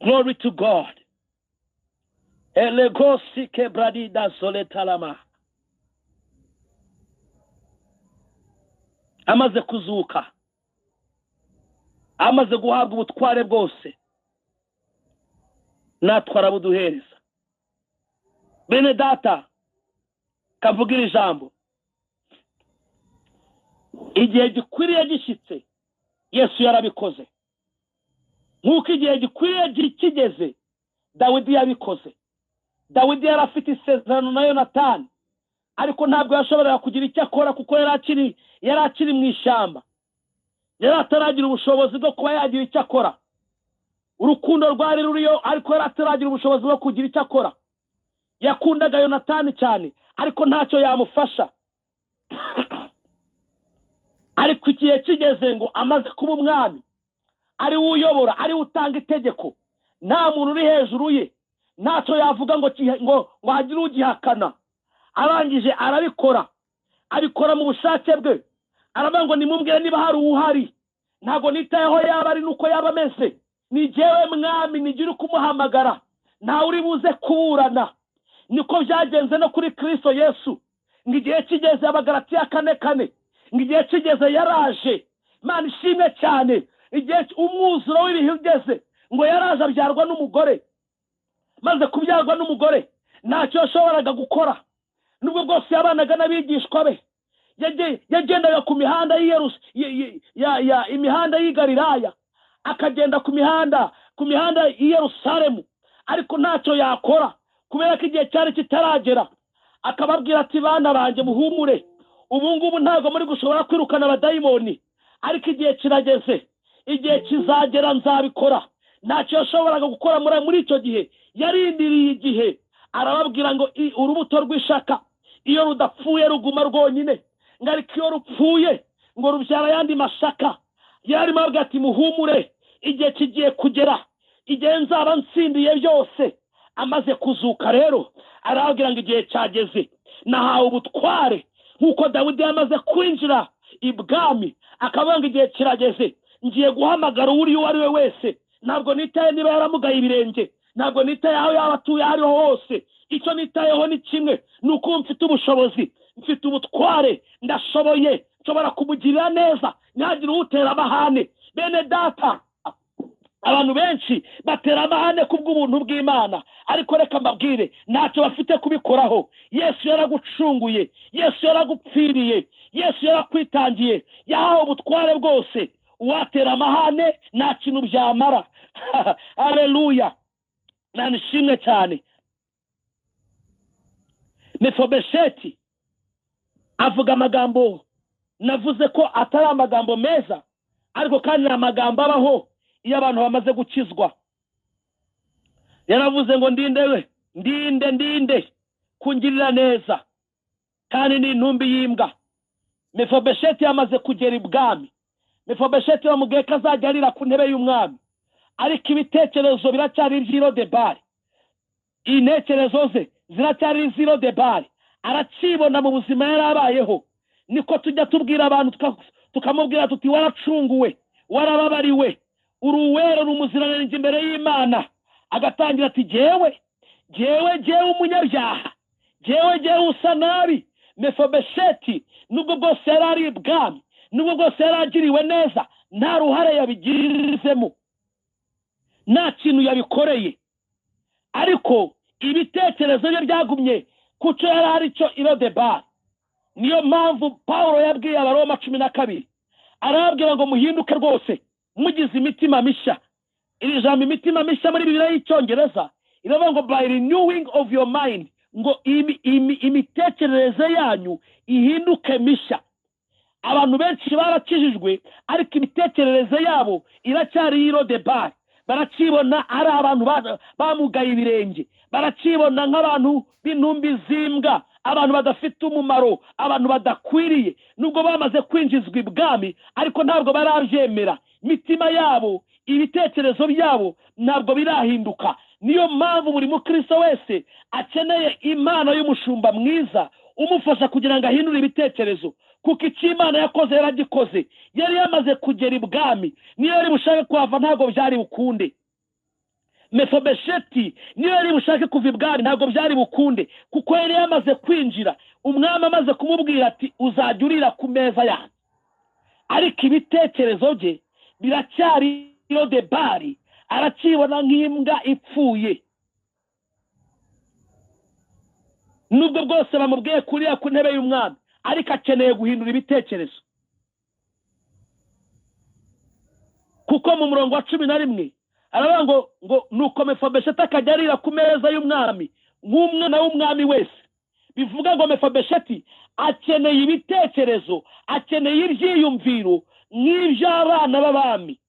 Glory to God. Elegosi kebradida soletalama. Amaze kuzuka, amaze guhabwa ubutware bwose, natwe arabuduhereza. Bene data, kavugira ijambo, igihe gikwiriye gishyitse, Yesu yarabikoze. Nk'uko igihe gikwiriye kigeze, Dawidi yabikoze. Dawidi yari afite isezerano na Yonatani, ariko ntabwo yashoboraga kugira icyo akora kuko yari akiri mu ishyamba, yari ataragira ubushobozi bwo kuba yagira icyo akora. Urukundo rwari ruriyo, ariko yari ataragira ubushobozi bwo kugira icyo akora. Yakundaga Yonatani cyane, ariko ntacyo yamufasha. Ariko igihe kigeze ngo amaze kuba umwami, ari we uyobora, ari we utanga itegeko, nta muntu uri hejuru ye, ntacyo yavuga ngo hagire ugihakana. Arangije arabikora, abikora mu bushake bwe. Aravuga ngo nimubwire niba hari uwuhari, ntabwo nitayeho yaba ari nuko yaba ameze, ni jyewe mwami nigire kumuhamagara, ntawe uri buze kuburana. Niko byagenze no kuri Kristo Yesu. Ngo igihe kigeze, Abagalatiya 4:4, ngo igihe kigeze yaraje. Imana ishimwe cyane. Igihe umwuzuro w'ibihe ugeze, ngo yaraje abyarwa n'umugore. Maze kubyarwa n'umugore, ntacyo yashoboraga gukora. Nubwo bwose yabanaga n'abigishwa be, yagendaga ku mihanda imihanda y'i Galilaya, akagenda ku mihanda y'i Yerusalemu, ariko ntacyo yakora kubera ko igihe cyari kitaragera. Akababwira ati bana banjye muhumure, ubu ngubu ntabwo muri gushobora kwirukana abadayimoni, ariko igihe kirageze, igihe kizagera nzabikora. Ntacyo yashoboraga gukora muri icyo gihe, yarindiriye igihe. Arababwira ngo urubuto rw'ishaka iyo rudapfuye ruguma rwonyine, ngo ariko iyo rupfuye ngo rubyara ayandi mashaka. Yarimo ababwira ati muhumure, igihe kigiye kugera, igihe nzaba nsindiye byose. Amaze kuzuka rero arababwira ngo igihe cyageze, nahawe ubutware. Nk'uko Dawidi yamaze kwinjira ibwami, akavuga ngo igihe kirageze, ngiye guhamagara uri uwo ari we wese, ntabwo nitaye niba yaramugaye ibirenge, ntabwo nitaye aho yaba atuye aho ariho hose, icyo nitayeho ni kimwe, ni uko mfite ubushobozi, mfite ubutware, ndashoboye, nshobora kumugirira neza, ntihagire uwutera amahane. Bene data, abantu benshi batera amahane kubw'ubuntu bw'Imana, ariko reka mbabwire, ntacyo bafite kubikoraho. Yesu yaragucunguye, Yesu yaragupfiriye, Yesu yarakwitangiye, yahawe ubutware bwose. Uwatera amahane nta kintu byamara. Haleluya. Nanishimwe cyane. Mefobesheti avuga amagambo navuze ko atari amagambo meza, ariko kandi ni amagambo abaho iyo abantu bamaze gukizwa. Yaravuze ngo ndinde we, ndinde ndinde kungirira neza, kandi ni intumbi y'imbwa. Mefobesheti yamaze kugera ibwami. Mefobesheti bamubwiye ko azajya arira ku ntebe y'umwami, ariko ibitekerezo biracyari iby'irodebari, intekerezo ze ziracyari iz'irodebari, arakibona mu buzima yari abayeho. Niko tujya tubwira abantu, tukamubwira tuti waracunguwe, warababariwe, uri uwera, uri umuziranenge imbere y'Imana. Agatangira ati jyewe jyewe jyewe umunyabyaha, jyewe jyewe usa nabi. Mefobesheti nubwo bwose yari ari ibwami, nubwo bwose yari agiriwe neza, nta ruhare yabigizemo, nta kintu yabikoreye, ariko ibitekerezo bye byagumye ku cyo yari ari cyo irodebari. Niyo mpamvu Pawulo yabwiye Abaroma 12, arababwira ngo muhinduke rwose, mugize imitima mishya. Iri jambo imitima mishya muri Bibiliya y'Icyongereza iravuga ngo by renewing of your mind, ngo imitekerereze yanyu ihinduke mishya. Abantu benshi barakijijwe, ariko imitekerereze yabo iracyari y'Irodebari. Barakibona ari abantu bamugaye ibirenge, barakibona nk'abantu b'intumbi z'imbwa, abantu badafite umumaro, abantu badakwiriye. Nubwo bamaze kwinjizwa ibwami, ariko ntabwo barabyemera. Imitima yabo, ibitekerezo byabo ntabwo birahinduka. Niyo mpamvu buri mukristo wese akeneye impano y'umushumba mwiza umufasha kugira ngo ahindure ibitekerezo, kuko icyo Imana yakoze yaragikoze. Yari yamaze kugera ibwami, niyo yari bushake kuhava ntabwo byari bukunde. Mefobesheti niyo yari bushake kuva ibwami ntabwo byari bukunde, kuko yari yamaze kwinjira. Umwami amaze kumubwira ati uzajya urira ku meza yanjye, ariko ibitekerezo bye biracyari Irodebari, arakibona nk'imbwa ipfuye. Nubwo bwose bamubwiye kurira ku ntebe y'umwami, ariko akeneye guhindura ibitekerezo. Kuko mu murongo wa 11 aravuga ngo nuko Mefobesheti akajya arira ku meza y'umwami nk'umwana w'umwami wese. Bivuga ngo Mefobesheti akeneye ibitekerezo, akeneye ibyiyumviro nk'iby'abana b'abami,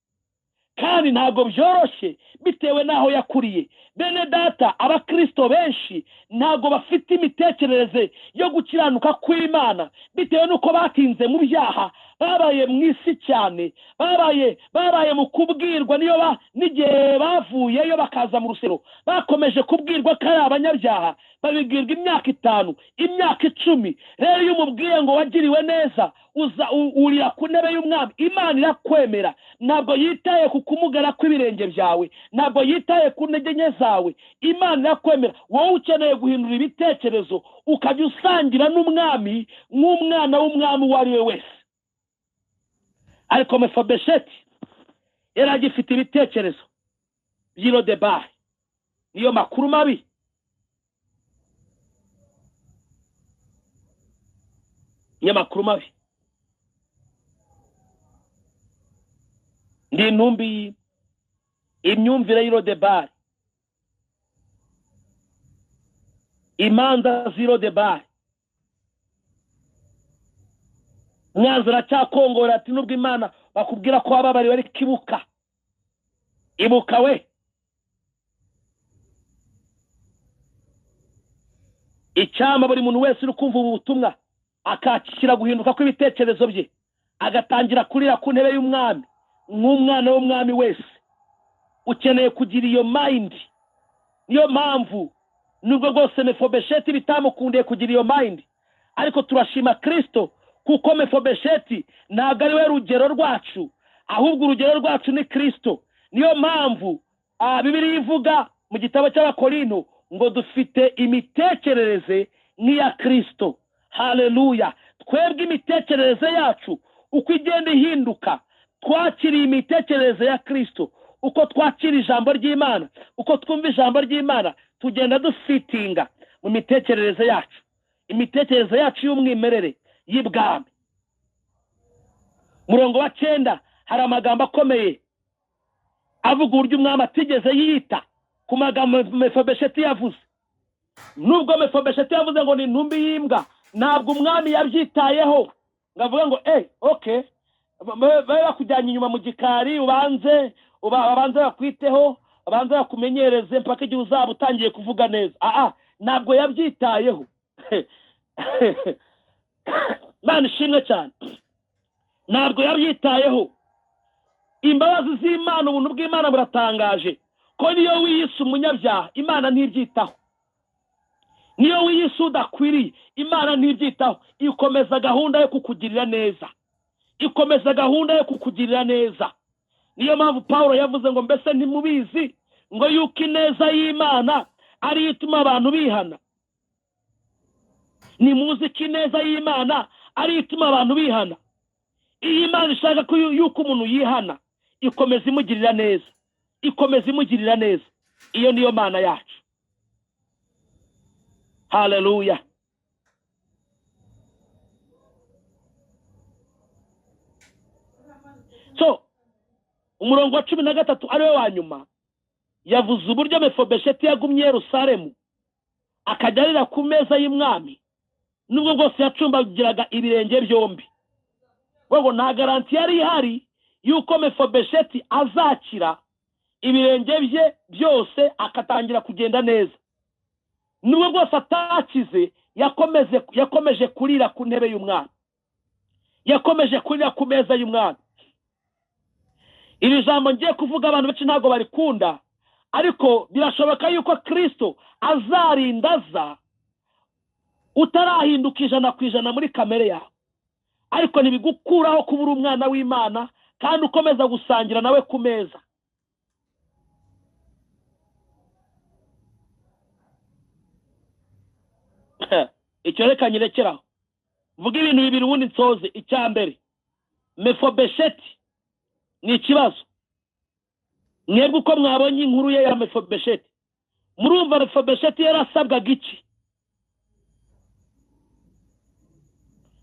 kandi ntabwo byoroshye bitewe n'aho yakuriye. Bene data, abakristo benshi ntabwo bafite imitekerereze yo gukiranuka kw'Imana, bitewe n'uko batinze mu byaha, babaye mu isi cyane, babaye mu kubwirwa. Niyo n'igihe bavuyeyo bakaza mu rusero, bakomeje kubwirwa ko ari abanyabyaha, babibwirwa imyaka 5, imyaka 10. Rero iyo umubwiye ngo wagiriwe neza, uza urira ku ntebe y'umwami, Imana irakwemera. Ntabwo yitaye ku kumugara kw'ibirenge byawe, ntabwo yitaye ku ntege nke zawe, Imana irakwemera. Wowe ukeneye guhindura ibitekerezo, ukajya usangira n'umwami nk'umwana w'umwami uwo ari we wese. Ariko Mefobesheti yari agifite ibitekerezo by'Irodebari. Niyo makuru mabi. Niyo makuru mabi. Ndi intumbi, imyumvire y'Irodebari, imanza z'Irodebari. Mwanzi aracyakongora ati nubwo Imana bakubwira ko wababariwe, ariko ibuka, ibuka we. Icyama buri muntu wese uri kumva ubu butumwa akakira guhinduka kw'ibitekerezo bye, agatangira kurira ku ntebe y'umwami nk'umwana w'umwami wese. Ukeneye kugira iyo mind. Niyo mpamvu nubwo rwose Mefobesheti bitamukundiye kugira iyo mind, ariko turashima Kristo, kuko Mefobesheti ntabwo ari we rugero rwacu, ahubwo urugero rwacu ni Kristo. Niyo mpamvu Bibiliya ivuga mu gitabo cy'Abakorinto ngo dufite imitekerereze nk'iya Kristo. Haleluya! Twebwe imitekerereze yacu uko igenda ihinduka, twakiriye imitekerereze ya Kristo. Uko twakira ijambo ry'Imana, uko twumva ijambo ry'Imana, tugenda dufitinga mu mitekerereze yacu, imitekerereze yacu y'umwimerere y'ibwami. Murongo wa 9 hari amagambo akomeye avuga uburyo umwami atigeze yita ku magambo Mefobesheti yavuze. Nubwo Mefobesheti yavuze ngo ni intumbi y'imbwa, ntabwo umwami yabyitayeho ngo avuge ngo okay, babe bakujyanye inyuma mu gikari, ubanze bakwiteho, babanze bakumenyereze mpaka igihe uzaba utangiye kuvuga neza. Ntabwo yabyitayeho. Imana ishimwe cyane. Ntabwo yabyitayeho. Imbabazi z'Imana, ubuntu bw'Imana buratangaje, ko niyo wiyise umunyabyaha Imana ntibyitaho, niyo wiyise udakwiriye Imana ntibyitaho. Ikomeza gahunda yo kukugirira neza, ikomeza gahunda yo kukugirira neza. Niyo mpamvu Paulo yavuze ngo mbese ntimubizi ngo yuko ineza y'Imana ari ituma abantu bihana. Nimuzi ko ineza y'Imana ari ituma abantu bihana. Iyo Imana ishaka ko yuko umuntu yihana, ikomeza imugirira neza, ikomeza imugirira neza. Iyo niyo Mana yacu. Haleluya! So umurongo wa 13 ariwe wa nyuma, yavuze uburyo Mefobesheti yagumye Yerusalemu akajya arira ku meza y'umwami, nubwo bwose yacumbagiraga ibirenge byombi. Ngo nta garantie yari ihari y'uko Mefobesheti azakira ibirenge bye byose akatangira kugenda neza. Nubwo bwose atakize, yakomeje kurira ku ntebe y'umwami, yakomeje kurira ku meza y'umwami. Iri jambo ngiye kuvuga abantu benshi ntabwo barikunda, ariko birashoboka yuko Kristo azarinda aza utarahinduka 100% muri kamere yawe, ariko ntibigukuraho kuba uri umwana w'Imana kandi ukomeza gusangira nawe ku meza. Icyo reka nyirekeraho mvuga ibintu bibiri ubundi nsoze. Icya mbere, Mefobesheti ni ikibazo. Mwebwe uko mwabonye inkuru ye ya Mefobesheti, murumva Mefobesheti yarasabwaga iki?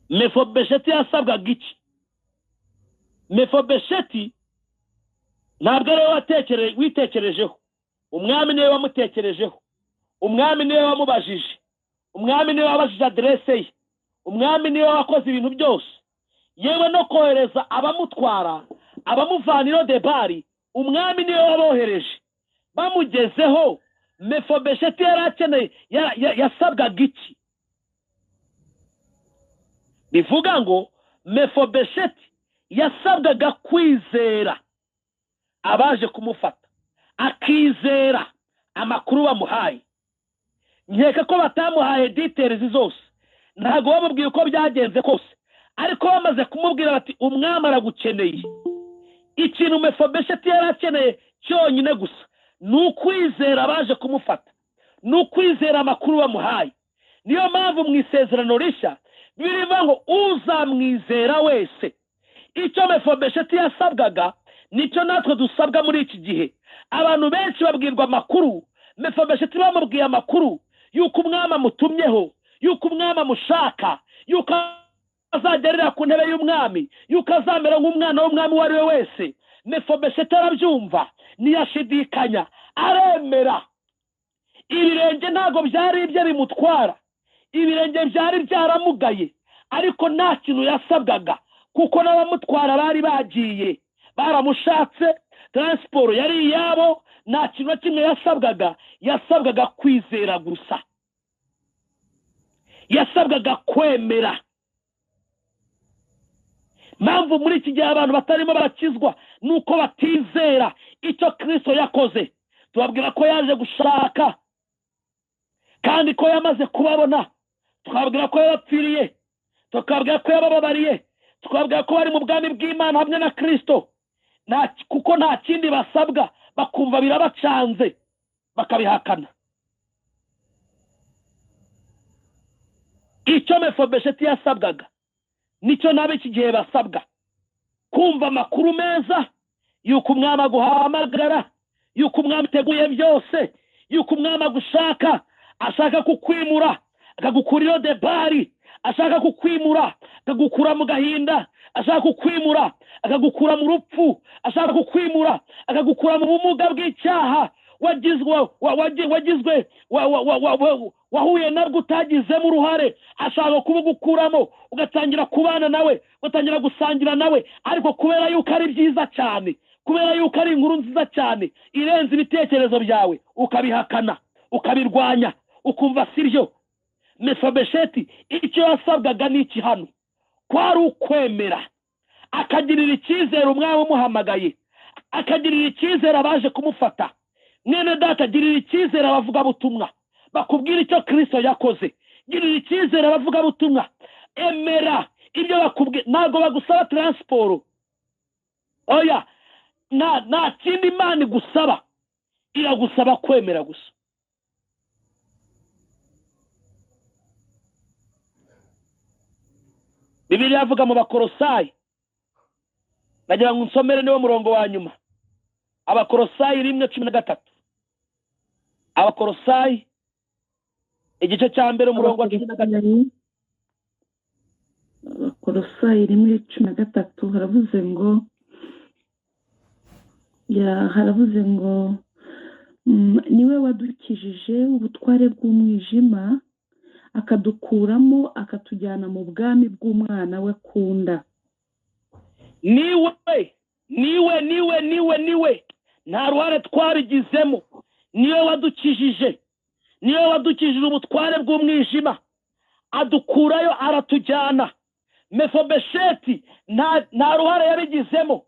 Mefobesheti yasabwaga iki? Mefobesheti ntabwo ari we witekerejeho, umwami niwe wamutekerejeho, umwami niwe wamubajije, umwami niwe wabajije aderese ye, umwami niwe wakoze ibintu byose, yewe no kohereza abamutwara, abamuvana i Lodebari, umwami niwe wabohereje. Bamugezeho, Mefobesheti yari akeneye, yasabwaga iki? Bivuga ngo Mefobesheti yasabwaga kwizera abaje kumufata, akizera amakuru bamuhaye. Nkeka ko batamuhaye details zose, ntabwo bamubwiye uko byagenze kose, ariko bamaze kumubwira bati umwami aragukeneye. Ikintu Mefobesheti yari akeneye cyonyine gusa ni ukwizera abaje kumufata, ni ukwizera amakuru bamuhaye. Niyo mpamvu mu isezerano rishya birivuga ngo uzamwizera wese. Icyo Mefobesheti yasabwaga nicyo natwe dusabwa muri iki gihe. Abantu benshi babwirwa amakuru, Mefobesheti bamubwiye amakuru yuko umwami amutumyeho, yuko umwami amushaka, yuko azagerera ku ntebe y'umwami, yuko azamera nk'umwana w'umwami uwo ari we wese. Mefobesheti arabyumva, ntiyashidikanya, aremera. Ibirenge ntabwo byari ibye bimutwara, ibirenge byari byaramugaye, ariko nta kintu yasabwaga kuko n'abamutwara bari bagiye, baramushatse, transport yari iyabo, nta kintu na kimwe yasabwaga. Yasabwaga kwizera gusa, yasabwaga kwemera. Mpamvu muri iki gihe abantu batarimo barakizwa nuko batizera icyo Kristo yakoze. Tubabwira ko yaje gushaka kandi ko yamaze kubabona, tukababwira ko yabapfiriye, tukababwira ko yabababariye, tukababwira ko bari mu bwami bw'Imana hamwe na Kristo, kuko nta kindi basabwa, bakumva birabacanze bakabihakana. Icyo Mefobesheti yasabwaga nicyo nabe iki gihe basabwa, kumva amakuru meza yuko umwami aguhamagara, yuko umwami ateguye byose, yuko umwami agushaka, ashaka kukwimura akagukura i Lodebari, ashaka kukwimura akagukura mu gahinda, ashaka kukwimura akagukura mu rupfu, ashaka kukwimura akagukura mu bumuga bw'icyaha wagizwe wahuye nabwo utagizemo uruhare, ashaka kubugukuramo ugatangira kubana nawe, ugatangira gusangira nawe. Ariko kubera yuko ari byiza cyane, kubera yuko ari inkuru nziza cyane irenze ibitekerezo byawe, ukabihakana, ukabirwanya, ukumva siryo. Mefobesheti icyo yasabwaga ni iki hano? Kwari ukwemera, akagirira icyizere umwami umuhamagaye, akagirira icyizere abaje kumufata. Mwene data, girira icyizere abavugabutumwa bakubwira icyo Kristo yakoze, girira icyizere abavugabutumwa, emera ibyo bakubwira. Ntabwo bagusaba transport, oya, nta kindi Imana igusaba, iragusaba kwemera gusa. Bibiliya avuga mu Bakorosayi, nagira ngo nsomere niwo murongo wa nyuma, Abakorosayi 1:13. Abakorosayi igice cya mbere umurongo wa 13. Abakorosayi 1:13 haravuze ngo haravuze ngo niwe wadukijije ubutware bw'umwijima akadukuramo akatujyana mu bwami bw'umwana we akunda. Niwe, niwe, niwe, niwe, niwe, nta ruhare twabigizemo. Niwe wadukijije, niwe wadukijije ubutware bw'umwijima, adukurayo aratujyana. Mefobesheti nta ruhare yabigizemo.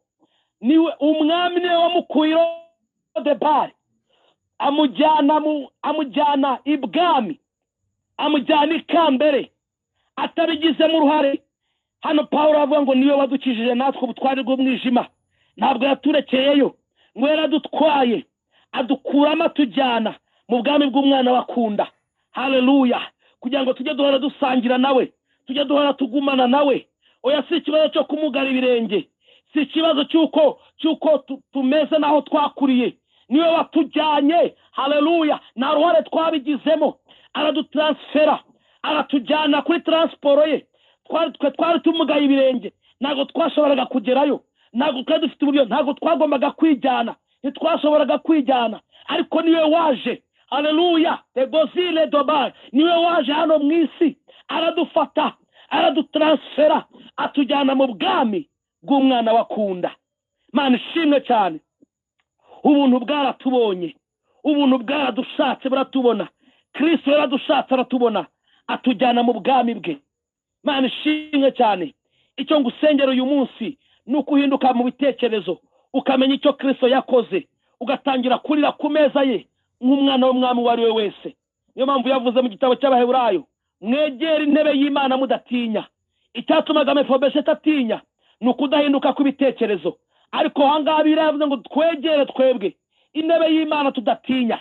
Niwe umwami, niwe wamukuye Lodebari, amujyana ibwami, amujyana ikambere atabigizemo uruhare. Hano Pawulo avuga ngo niwe wadukijije natwe ubutware bw'umwijima. Ntabwo yaturekeyeyo, ngo yaradutwaye, adukuramo, atujyana mu bwami bw'umwana bakunda. Haleluya! Kugira ngo tujye duhora dusangira nawe, tujye duhora tugumana nawe. Oya, si ikibazo cyo kumugara ibirenge, si ikibazo cy'uko tumeze n'aho twakuriye. Niwe watujyanye. Haleluya! Nta ruhare twabigizemo, aradutaransifera, aratujyana kuri taransiporo ye. Twe twari tumugaye ibirenge, ntabwo twashoboraga kugerayo, ntabwo twari dufite uburyo, ntabwo twagombaga kwijyana, ntitwashoboraga kwijyana, ariko niwe waje. Haleluya! Tegozile dobari, niwe waje hano mu isi, aradufata, aradutaransifera, atujyana mu bwami bw'umwana wakunda. Mana ishimwe cyane. Ubuntu bwaratubonye, ubuntu bwaradushatse buratubona. Kristo yaradushatse aratubona, atujyana mu bwami bwe. Mana ishimwe cyane. Icyo ngusengera uyu munsi ni ukuhinduka mu bitekerezo, ukamenya icyo Kristo yakoze, ugatangira kurira ku meza ye nk'umwana w'umwami uwo ari we wese. Niyo mpamvu yavuze mu gitabo cy'Abaheburayo: "Mwegere intebe y'Imana mudatinya." Icyatumaga Mefobesheti atinya ni ukudahinduka kw'ibitekerezo. Ariko ahangaha Bibiliya yavuze ngo twegere twebwe intebe y'Imana tudatinya,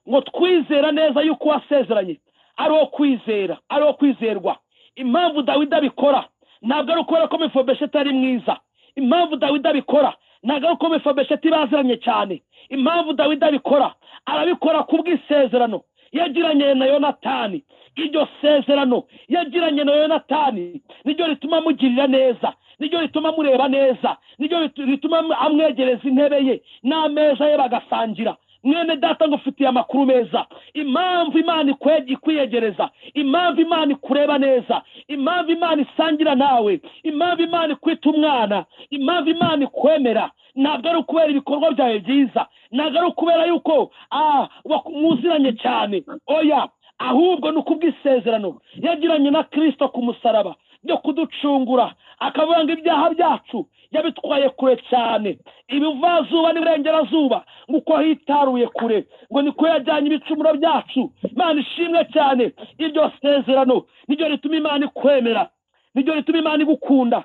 ngo twizera neza yuko wasezeranye ari uwo kwizera, ari uwo kwizerwa. Impamvu Dawidi abikora ntabwo ari ukubera ko Mefobesheti ari mwiza. Impamvu Dawidi abikora ntabwo ari uko Mefobesheti baziranye cyane. Impamvu Dawidi abikora, arabikora kubw'isezerano yagiranye na Yonatani. Iryo sezerano yagiranye na Yonatani niryo rituma amugirira neza, niryo rituma amureba neza, niryo rituma amwegereza intebe ye n'ameza ye bagasangira. Mwene data, ngufitiye amakuru meza. Impamvu Imana ikwiyegereza, impamvu Imana ikureba neza, impamvu Imana isangira nawe, impamvu Imana ikwita umwana, impamvu Imana ikwemera, ntabwo ari ukubera ibikorwa byawe byiza, ntabwo ari ukubera yuko muziranye cyane. Oya, ahubwo ni ukubw'isezerano yagiranye na Kristo ku musaraba ryo kuducungura, akavuga ngo ibyaha byacu yabitwaye kure cyane, ibivazuba n'iburengerazuba nguko hitaruye kure, ngo niko yajyanye ibicumuro byacu. Imana ishimwe cyane. Iryo sezerano niryo rituma Imana ikwemera, niryo rituma Imana igukunda,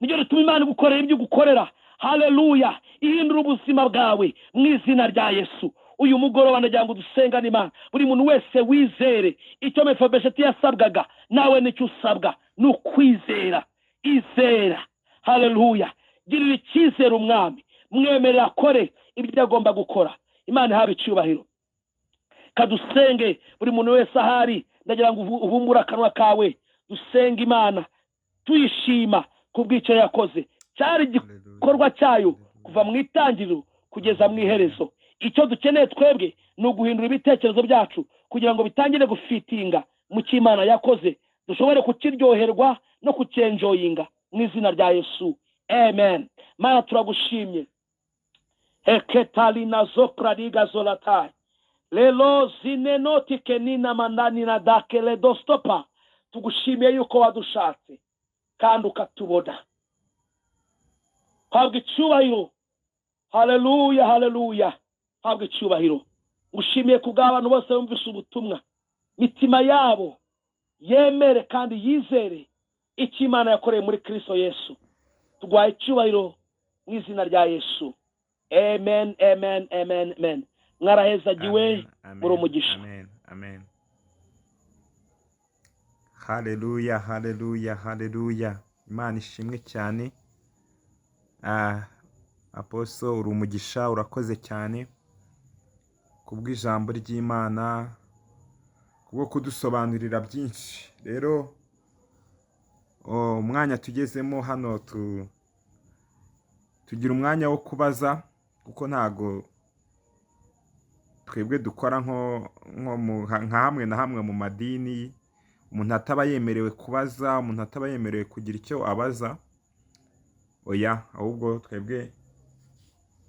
niryo rituma Imana igukorera ibyo igukorera. Haleluya! Ihindura ubuzima bwawe mu izina rya Yesu. Uyu mugoroba ndagira ngo dusengane Imana. Buri muntu wese wizere icyo Mefobesheti yasabwaga, nawe nicyo usabwa, ni ukwizera. Izera. Haleluya! Girira icyizere umwami, mwemerera akore ibyo agomba gukora. Imana ihabe icyubahiro. Kadusenge. Buri muntu wese ahari, ndagira ngo ubumbure akanwa kawe, dusenge Imana tuyishima ku bw'icyo yakoze. Cyari igikorwa cyayo kuva mu itangiriro kugeza mu iherezo. Icyo dukeneye twebwe ni uguhindura ibitekerezo byacu kugira ngo bitangire gufitinga mu cyo Imana yakoze, dushobore kukiryoherwa no kucyenjoyinga mu izina rya Yesu. Amen. Mana, turagushimye. Heketalina zopradiga zolatai lelo zinenotike manani na dakele dostopa. Tugushimiye yuko wadushatse kandi ukatubona. Habwa icyubahiro. Haleluya, haleluya, habwa icyubahiro. Ngushimiye ku bw'abantu bose bumvise ubutumwa, mitima yabo yemere kandi yizere icyo Imana yakoreye muri Kristo Yesu. Tuguhaye icyubahiro mu izina rya Yesu. Amen, amen, amen, amen. Mwarahezagiwe, muri umugisha. Amen, amen. Haleluya, haleluya, haleluya! Imana ishimwe cyane. Apostle, uri umugisha, urakoze cyane kubw'ijambo ry'Imana, kubwo kudusobanurira byinshi. Rero umwanya tugezemo hano, tugira umwanya wo kubaza, kuko ntago twebwe dukora nka hamwe na hamwe mu madini umuntu ataba yemerewe kubaza, umuntu ataba yemerewe kugira icyo abaza. Oya, ahubwo twebwe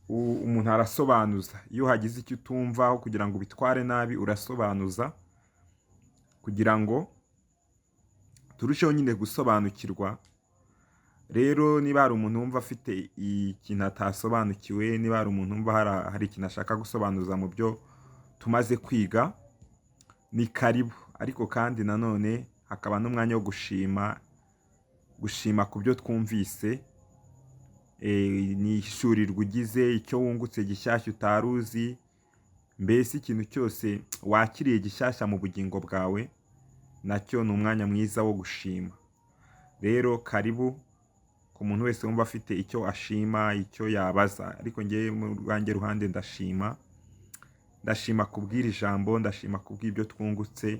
umuntu arasobanuza. Iyo hagize icyo utumva, aho kugira ngo ubitware nabi urasobanuza kugira ngo turusheho nyine gusobanukirwa. Rero niba hari umuntu wumva afite ikintu atasobanukiwe, niba hari umuntu wumva hari ikintu ashaka gusobanuza mu byo tumaze kwiga, ni karibu. Ariko kandi nanone hakaba n'umwanya wo gushima, gushima ku byo twumvise, ni ishurirwa ugize, icyo wungutse gishyashya utari uzi, mbese ikintu cyose wakiriye gishyashya mu bugingo bwawe, nacyo ni umwanya mwiza wo gushima. Rero karibu ku muntu wese wumva afite icyo ashima, icyo yabaza. Ariko njyewe mu rwanjye ruhande ndashima, ndashima kubw'iri jambo, ndashima kubw'ibyo twungutse.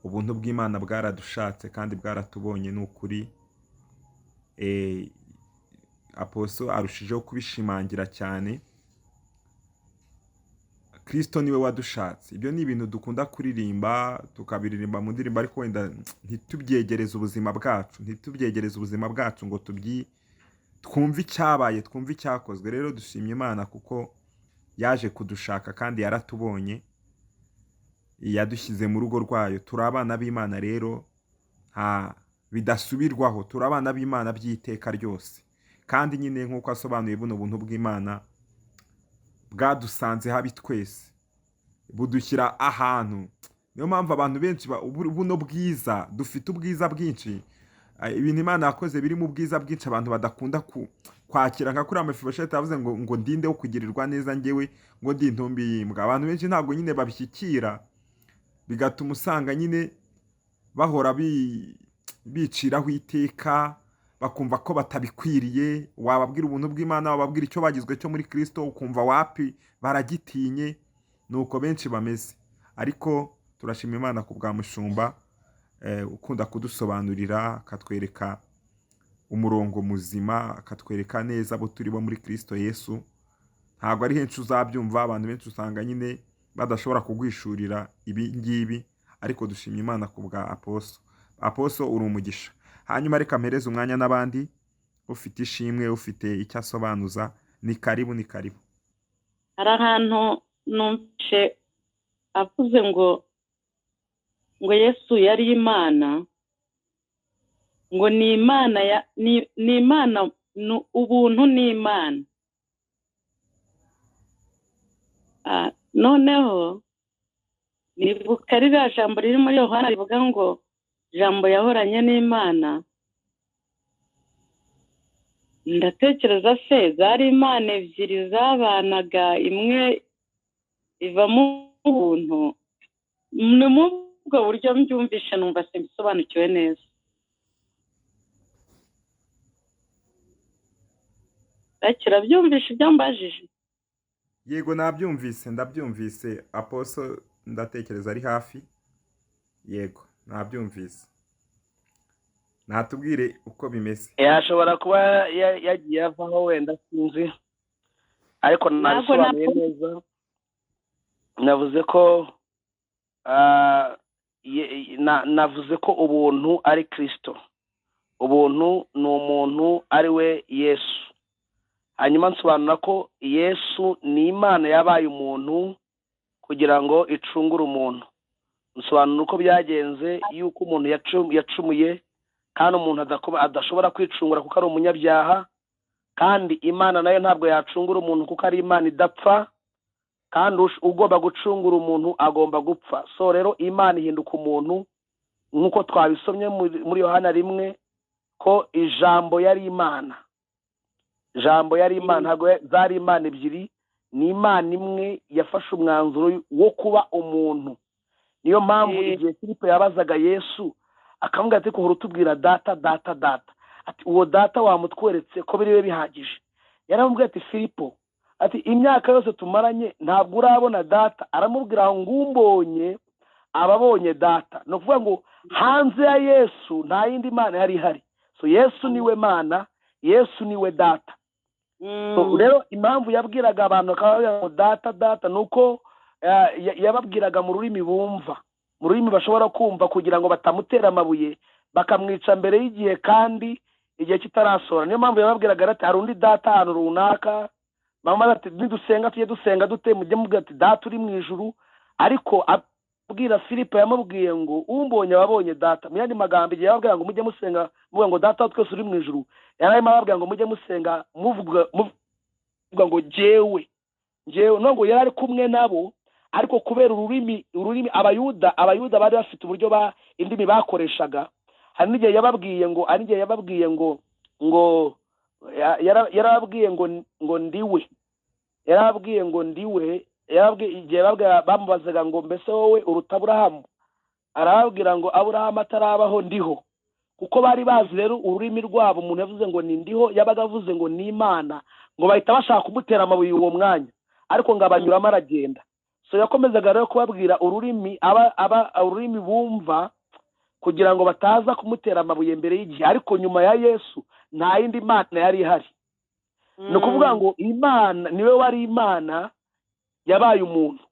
Ubuntu bw'Imana bwaradushatse kandi bwaratubonye, ni ukuri. Aposo arushijeho kubishimangira cyane. Kristo niwe wadushatse. Ibyo ni ibintu dukunda kuririmba, tukabiririmba mu ndirimbo, ariko wenda ntitubyegereze ubuzima bwacu, ntitubyegereze ubuzima bwacu ngo twumve icyabaye, twumve icyakozwe. Rero dushimye Imana kuko yaje kudushaka kandi yaratubonye, yadushyize mu rugo rwayo. Turi abana b'Imana rero, nta bidasubirwaho, turi abana b'Imana by'iteka ryose. Kandi nyine nk'uko asobanuye buno buntu bw'Imana bwadusanze habi twese, budushyira ahantu. Niyo mpamvu abantu benshi buno bwiza, dufite ubwiza bwinshi, ibintu Imana yakoze biri mu bwiza bwinshi abantu badakunda kwakira. Nka kuriya Mefibosheti yavuze ngo ndinde wo kugirirwa neza njyewe, ngo ndi intumbi y'imbwa. Abantu benshi ntabwo nyine babishyikira, bigatuma usanga nyine bahora biciraho iteka, bakumva ko batabikwiriye. Wababwira ubuntu bw'Imana, wababwira icyo bagizwe cyo muri Kristo, ukumva wapi, baragitinye. Nuko benshi bameze. Ariko turashima Imana ku bwa mushumba, ukunda kudusobanurira, akatwereka umurongo muzima, akatwereka neza abo turi bo muri Kristo Yesu. Ntabwo ari henshi uzabyumva, abantu benshi usanga nyine badashobora kugwishurira ibi ngibi, ariko dushimye Imana ku bwa Aposo. Aposo uri umugisha. Hanyuma reka mpereze umwanya n'abandi, ufite ishimwe, ufite icyo asobanuza, ni karibu, ni karibu. Hari ahantu numvise avuze ngo Yesu yari Imana, ngo ni Imana ya, ni Imana, ubuntu ni Imana. Noneho nibuka ririya jambo riri muri Yohana rivuga ngo jambo yahoranye n'Imana. Ndatekereza se zari Imana ebyiri zabanaga, imwe ivamo ubuntu. Ni mu ubwo buryo mbyumvishe, numva simbisobanukiwe neza. Akira byumvishe ibyo mbajije? Yego nabyumvise, ndabyumvise. Aposo ndatekereza ari hafi. Yego nabyumvise. Natubwire uko bimeze. Yashobora kuba yagiye avaho wenda sinzi, ariko nabisobanuye neza. Navuze ko navuze ko ubuntu ari Kristo, ubuntu ni umuntu ari we Yesu. Hanyuma nsobanura ko Yesu ni Imana yabaye umuntu kugira ngo icungure umuntu. Nsobanura uko byagenze yuko umuntu yacumuye, kandi umuntu adashobora kwicungura kuko ari umunyabyaha, kandi Imana nayo ntabwo yacungura umuntu kuko ari Imana idapfa, kandi ugomba gucungura umuntu agomba gupfa. So rero Imana ihinduka umuntu nk'uko twabisomye muri Yohana 1 ko ijambo yari Imana. Jambo yari Imana, ntabwo zari Imana ebyiri, ni Imana imwe yafashe umwanzuro wo kuba umuntu. Niyo mpamvu igihe Filipo yabazaga Yesu akamubwira ati kuhora utubwira data data data, ati uwo data wamutweretse ko biriwe bihagije. Yaramubwiye ati Filipo, ati imyaka yose tumaranye ntabwo urabona data. Aramubwira ngo umbonye ababonye data. Ni ukuvuga ngo hanze ya Yesu nta yindi Mana yari ihari. So Yesu niwe Mana, Yesu niwe data. So rero impamvu yabwiraga abantu akababwira ngo data data nuko yababwiraga mu rurimi bumva, mu rurimi bashobora kumva, kugira ngo batamutera amabuye bakamwica mbere y'igihe, kandi igihe kitarasohora. Niyo mpamvu yababwiraga ati hari undi data ahantu runaka. Mama ati nidusenga tujye dusenga dute? Mujye mubwira ati data uri mu ijuru. Ariko abwira Filipo yamubwiye ngo umbonye wabonye data. Mu yandi magambo, igihe yababwira ngo mujye musenga muvuga ngo data wa twese uri mu ijuru, yararimo ababwira ngo mujye musenga muvuga ngo jyewe njyewe, no ngo yari ari kumwe nabo, ariko kubera ururimi Abayuda bari bafite uburyo ba indimi bakoreshaga. Hari n'igihe yababwiye ngo ngo yarababwiye ngo ndiwe, yarababwiye ngo ndiwe, yarababwiye igihe bamubazaga ngo mbese wowe uruta Aburahamu, arababwira ngo Aburahamu atarabaho ndiho. Kuko bari bazi rero ururimi rwabo, umuntu yavuze ngo ni ndiho yabaga avuze ngo ni Imana, ngo bahita bashaka kumutera amabuye uwo mwanya, ariko ngo abanyuramo aragenda. So yakomezaga rero kubabwira ururimi aba ururimi bumva kugira ngo bataza kumutera amabuye mbere y'igihe. Ariko nyuma ya Yesu nta yindi Mana yari ihari. Ni ukuvuga ngo Imana niwe wari Imana yabaye umuntu,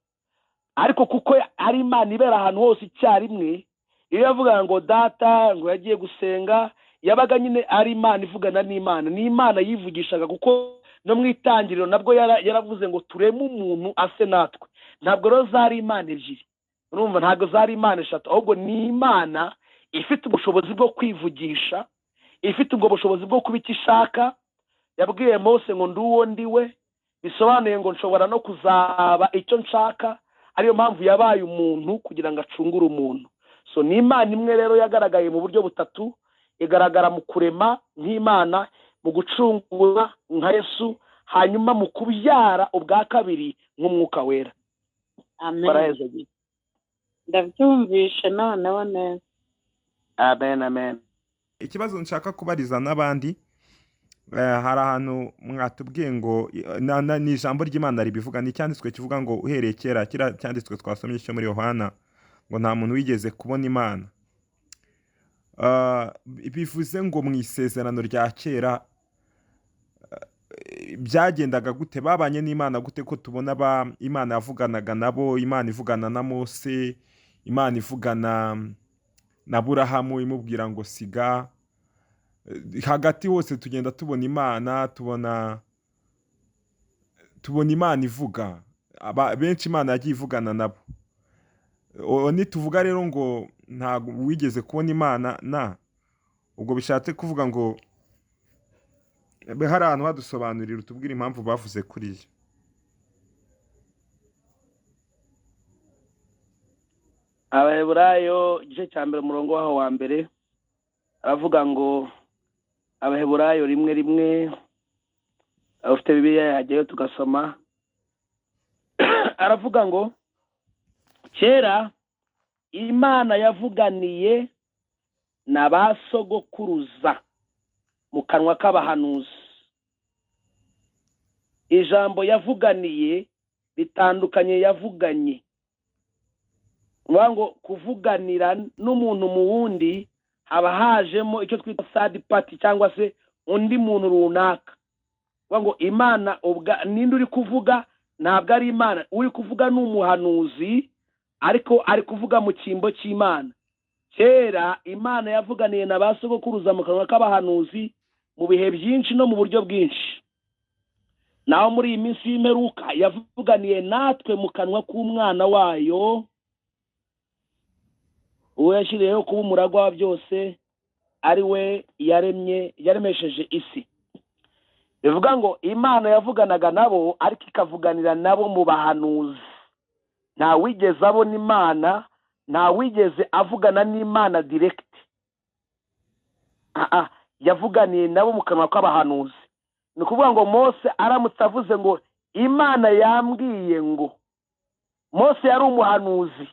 ariko kuko ari Imana ibera ahantu hose icyarimwe, iyo yavuga ngo data ngo yagiye gusenga, yabaga nyine ari Imana ivugana n'Imana, ni Imana yivugishaga. Kuko no mu itangiriro nabwo yaravuze ngo tureme umuntu ase natwe. Ntabwo rero zari Imana ebyiri, urumva, ntabwo zari Imana eshatu, ahubwo ni Imana ifite ubushobozi bwo kwivugisha, ifite ubwo bushobozi bwo kuba icyo ishaka. Yabwiye Mose ngo nduwo ndiwe, bisobanuye ngo nshobora no kuzaba icyo nshaka, ariyo mpamvu yabaye umuntu kugira ngo acungure umuntu. So ni Imana imwe rero yagaragaye mu buryo butatu, igaragara mu kurema nk'Imana, mu gucungura nka Yesu, hanyuma mu kubyara ubwa kabiri nk'umwuka wera. Amen. Ndabyumvishe noneho neza. Amen, amen. Ikibazo nshaka kubariza n'abandi, hari ahantu mwatubwiye ngo ni ijambo ry'Imana ribivuga, ni icyanditswe kivuga ngo uhereye kera, kiriya cyanditswe twasomye cyo muri Yohana, ngo nta muntu wigeze kubona Imana. Bivuze ngo mu isezerano rya kera byagendaga gute? Babanye n'Imana gute ko tubona Imana yavuganaga nabo, Imana ivugana na Mose, Imana ivugana na Aburahamu imubwira ngo siga. Hagati hose tugenda tubona Imana, tubona Imana ivuga. Benshi Imana yagiye ivugana nabo. Nituvuga rero ngo ntabwo wigeze kubona Imana, na ubwo bishatse kuvuga ngo hari ahantu hadusobanurira, utubwira impamvu bavuze kuriya. Abaheburayo igice cya mbere umurongo waho wa mbere aravuga ngo Abaheburayo 1:1, ufite Bibiliya yajyayo tugasoma. Aravuga ngo kera Imana yavuganiye na ba sogokuruza mu kanwa k'abahanuzi. Ijambo yavuganiye bitandukanye yavuganye. Ngo kuvuganira n'umuntu mu wundi haba hajemo icyo twita third party cyangwa se undi muntu runaka. Ngo Imana ninde uri kuvuga? Ntabwo ari Imana uri kuvuga, ni umuhanuzi, ariko ari kuvuga mu cyimbo cy'Imana. Kera Imana yavuganiye na ba sogokuruza mu kanwa k'abahanuzi mu bihe byinshi no mu buryo bwinshi. Naho muri iyi minsi y'imperuka yavuganiye natwe mu kanwa k'umwana wayo, uwo yashyiriyeho kuba umuragwa wa byose, ari we yaremye, yaremesheje isi. Bivuga ngo Imana yavuganaga nabo, ariko ikavuganira nabo mu bahanuzi. Nta wigeze abona Imana, nta wigeze avugana n'Imana direct. Yavuganiye nabo mu kanwa k'abahanuzi. Ni ukuvuga ngo Mose aramutse avuze ngo Imana yambwiye ngo, Mose yari umuhanuzi.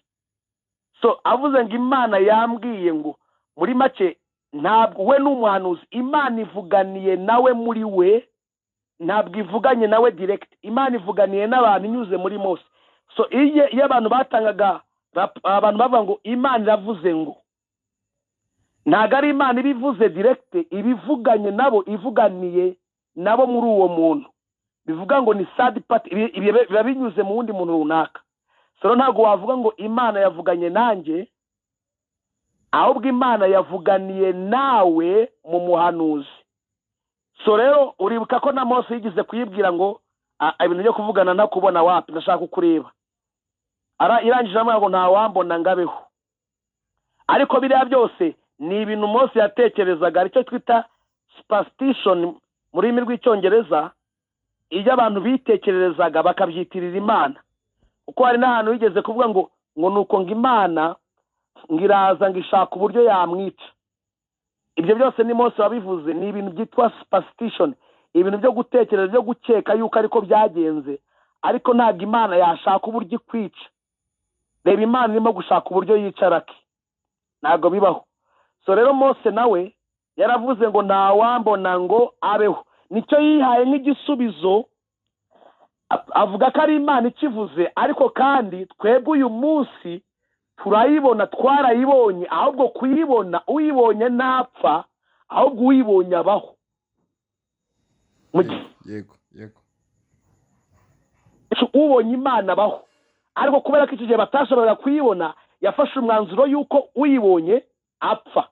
So avuze ngo Imana yambwiye ngo, muri make ntabwo we n'umuhanuzi, Imana ivuganiye nawe muri we, ntabwo ivuganye nawe direct. Imana ivuganiye n'abantu inyuze muri Mose. So iyo abantu batangaga, abantu bavuga ngo Imana iravuze ngo, ntabwo ari Imana ibivuze direct, ibivuganye nabo, ivuganiye nabo muri uwo muntu. Bivuga ngo ni third party, biba binyuze mu wundi muntu runaka. So ntabwo wavuga ngo Imana yavuganye nanjye, ahubwo Imana yavuganiye nawe mu muhanuzi. So rero uribuka ko na Mose yigeze kuyibwira ngo ibintu byo kuvugana ntakubona wapi, ndashaka kukureba. Irangije aramubwira ngo ntawambona ngabeho. Ariko biriya byose ni ibintu Mose yatekerezaga, aricyo twita superstition mu rurimi rw'Icyongereza, ibyo abantu bitekererezaga bakabyitirira Imana. Kuko hari n'ahantu yigeze kuvuga ngo nuko ngo Imana ngo iraza ngo ishaka uburyo yamwica. Ibyo byose ni Mose wabivuze, ni ibintu byitwa superstition, ibintu byo gutekereza, byo gukeka yuko ariko byagenze, ariko ntabwo Imana yashaka uburyo ikwica. Reba Imana irimo gushaka uburyo yica Raki, ntabwo bibaho. So rero Mose nawe yaravuze ngo ntawambona ngo abeho, nicyo yihaye nk'igisubizo, avuga ko ari Imana ikivuze. Ariko kandi twebwe uyu munsi turayibona, twarayibonye, ahubwo kuyibona uyibonye ntapfa, ahubwo uyibonye abaho. Mu gihe Yego, yego. ubonye Imana abaho, ariko kubera ko icyo gihe batashoboraga kuyibona, yafashe umwanzuro y'uko uyibonye apfa,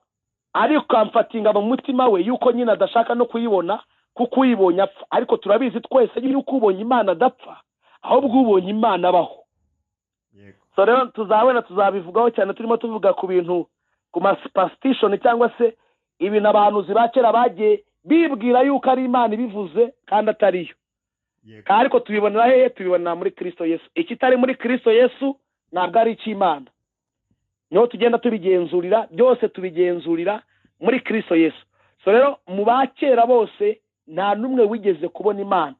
ariko amfatinga mu mutima we y'uko nyine adashaka no kuyibona kuko uyibonye apfa. Ariko turabizi twese y'uko ubonye Imana adapfa, ahubwo ubonye Imana abaho. So rero tuzabona, tuzabivugaho cyane turimo tuvuga ku bintu, ku ma superstition cyangwa se ibintu abahanuzi ba kera bagiye bibwira yuko ari Imana ibivuze kandi atariyo. Ariko tubibonera hehe? Tubibonera muri Kristo Yesu. Ikitari muri Kristo Yesu ntabwo ari icy'Imana. Niho tugenda tubigenzurira byose, tubigenzurira muri Kristo Yesu. So rero mu ba kera bose nta n'umwe wigeze kubona Imana,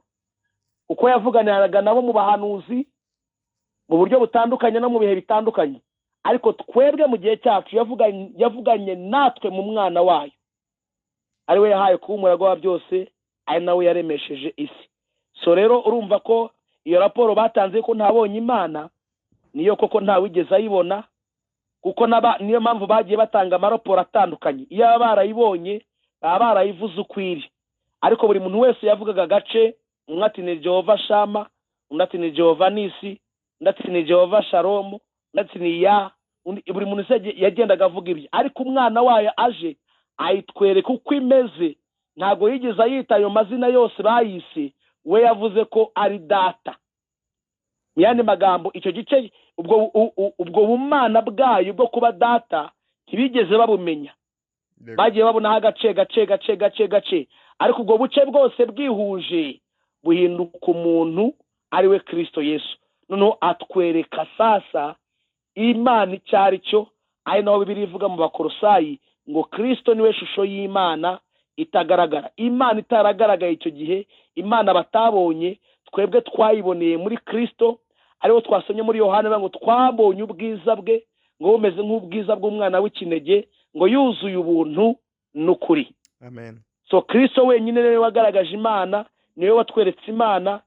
uko yavuganiraga nabo mu bahanuzi mu buryo butandukanye no mu bihe bitandukanye. Ariko twebwe mu gihe cyacu yavuganye natwe mu mwana wayo, ari we yahaye kuba umuragwa wa byose, ari nawe yaremesheje isi. So rero urumva ko iyo raporo batanze ko ntabonye Imana niyo koko ntawigeze ayibona, kuko niyo mpamvu bagiye batanga amaraporo atandukanye. Iyo baba barayibonye baba barayivuze uko iri, ariko buri muntu wese yavugaga agace, umwe ati ni Jehova Shama, undi ati ni Jehova Nisi, undi ati ni Jehova Shalom, undi ati ni ya, undi, buri muntu wese yagendaga avuga ibye. Ariko umwana wayo aje ayitwereka uko imeze, ntabwo yigeze ayita ayo mazina yose bayise, we yavuze ko ari data. Mu yandi magambo, icyo gice ubwo bumana bwayo bwo kuba data ntibigeze babumenya. Bagiye babonaho agace gace gace gace gace, ariko ubwo buce bwose bwihuje buhinduka umuntu ari we Kristo Yesu. Noneho atwereka sasa Imana icyo ari cyo, ari naho Bibiliya ivuga mu Bakolosayi ngo Kristo niwe shusho y'Imana itagaragara. Imana itaragaragaye icyo gihe, Imana batabonye, twebwe twayiboneye muri Kristo, ariwo twasomye muri Yohana ngo twabonye ubwiza bwe, ngo bumeze nk'ubwiza bw'umwana w'ikinege, ngo yuzuye ubuntu n'ukuri. Amen. So Kristo wenyine niwe wagaragaje Imana, niwe watweretse Imana,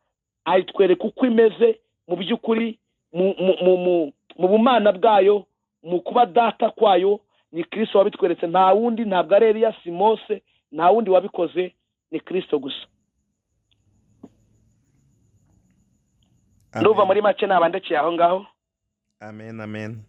ayitwereka uko imeze mu by'ukuri, mu bumana bwayo, mu kuba data kwayo. Ni Kristo wabitweretse, nta wundi, ntabwo ari Eliya, si Mose, nta wundi wabikoze, ni Kristo gusa. Ndumva muri make nabandekeye aho ngaho. Amen, amen.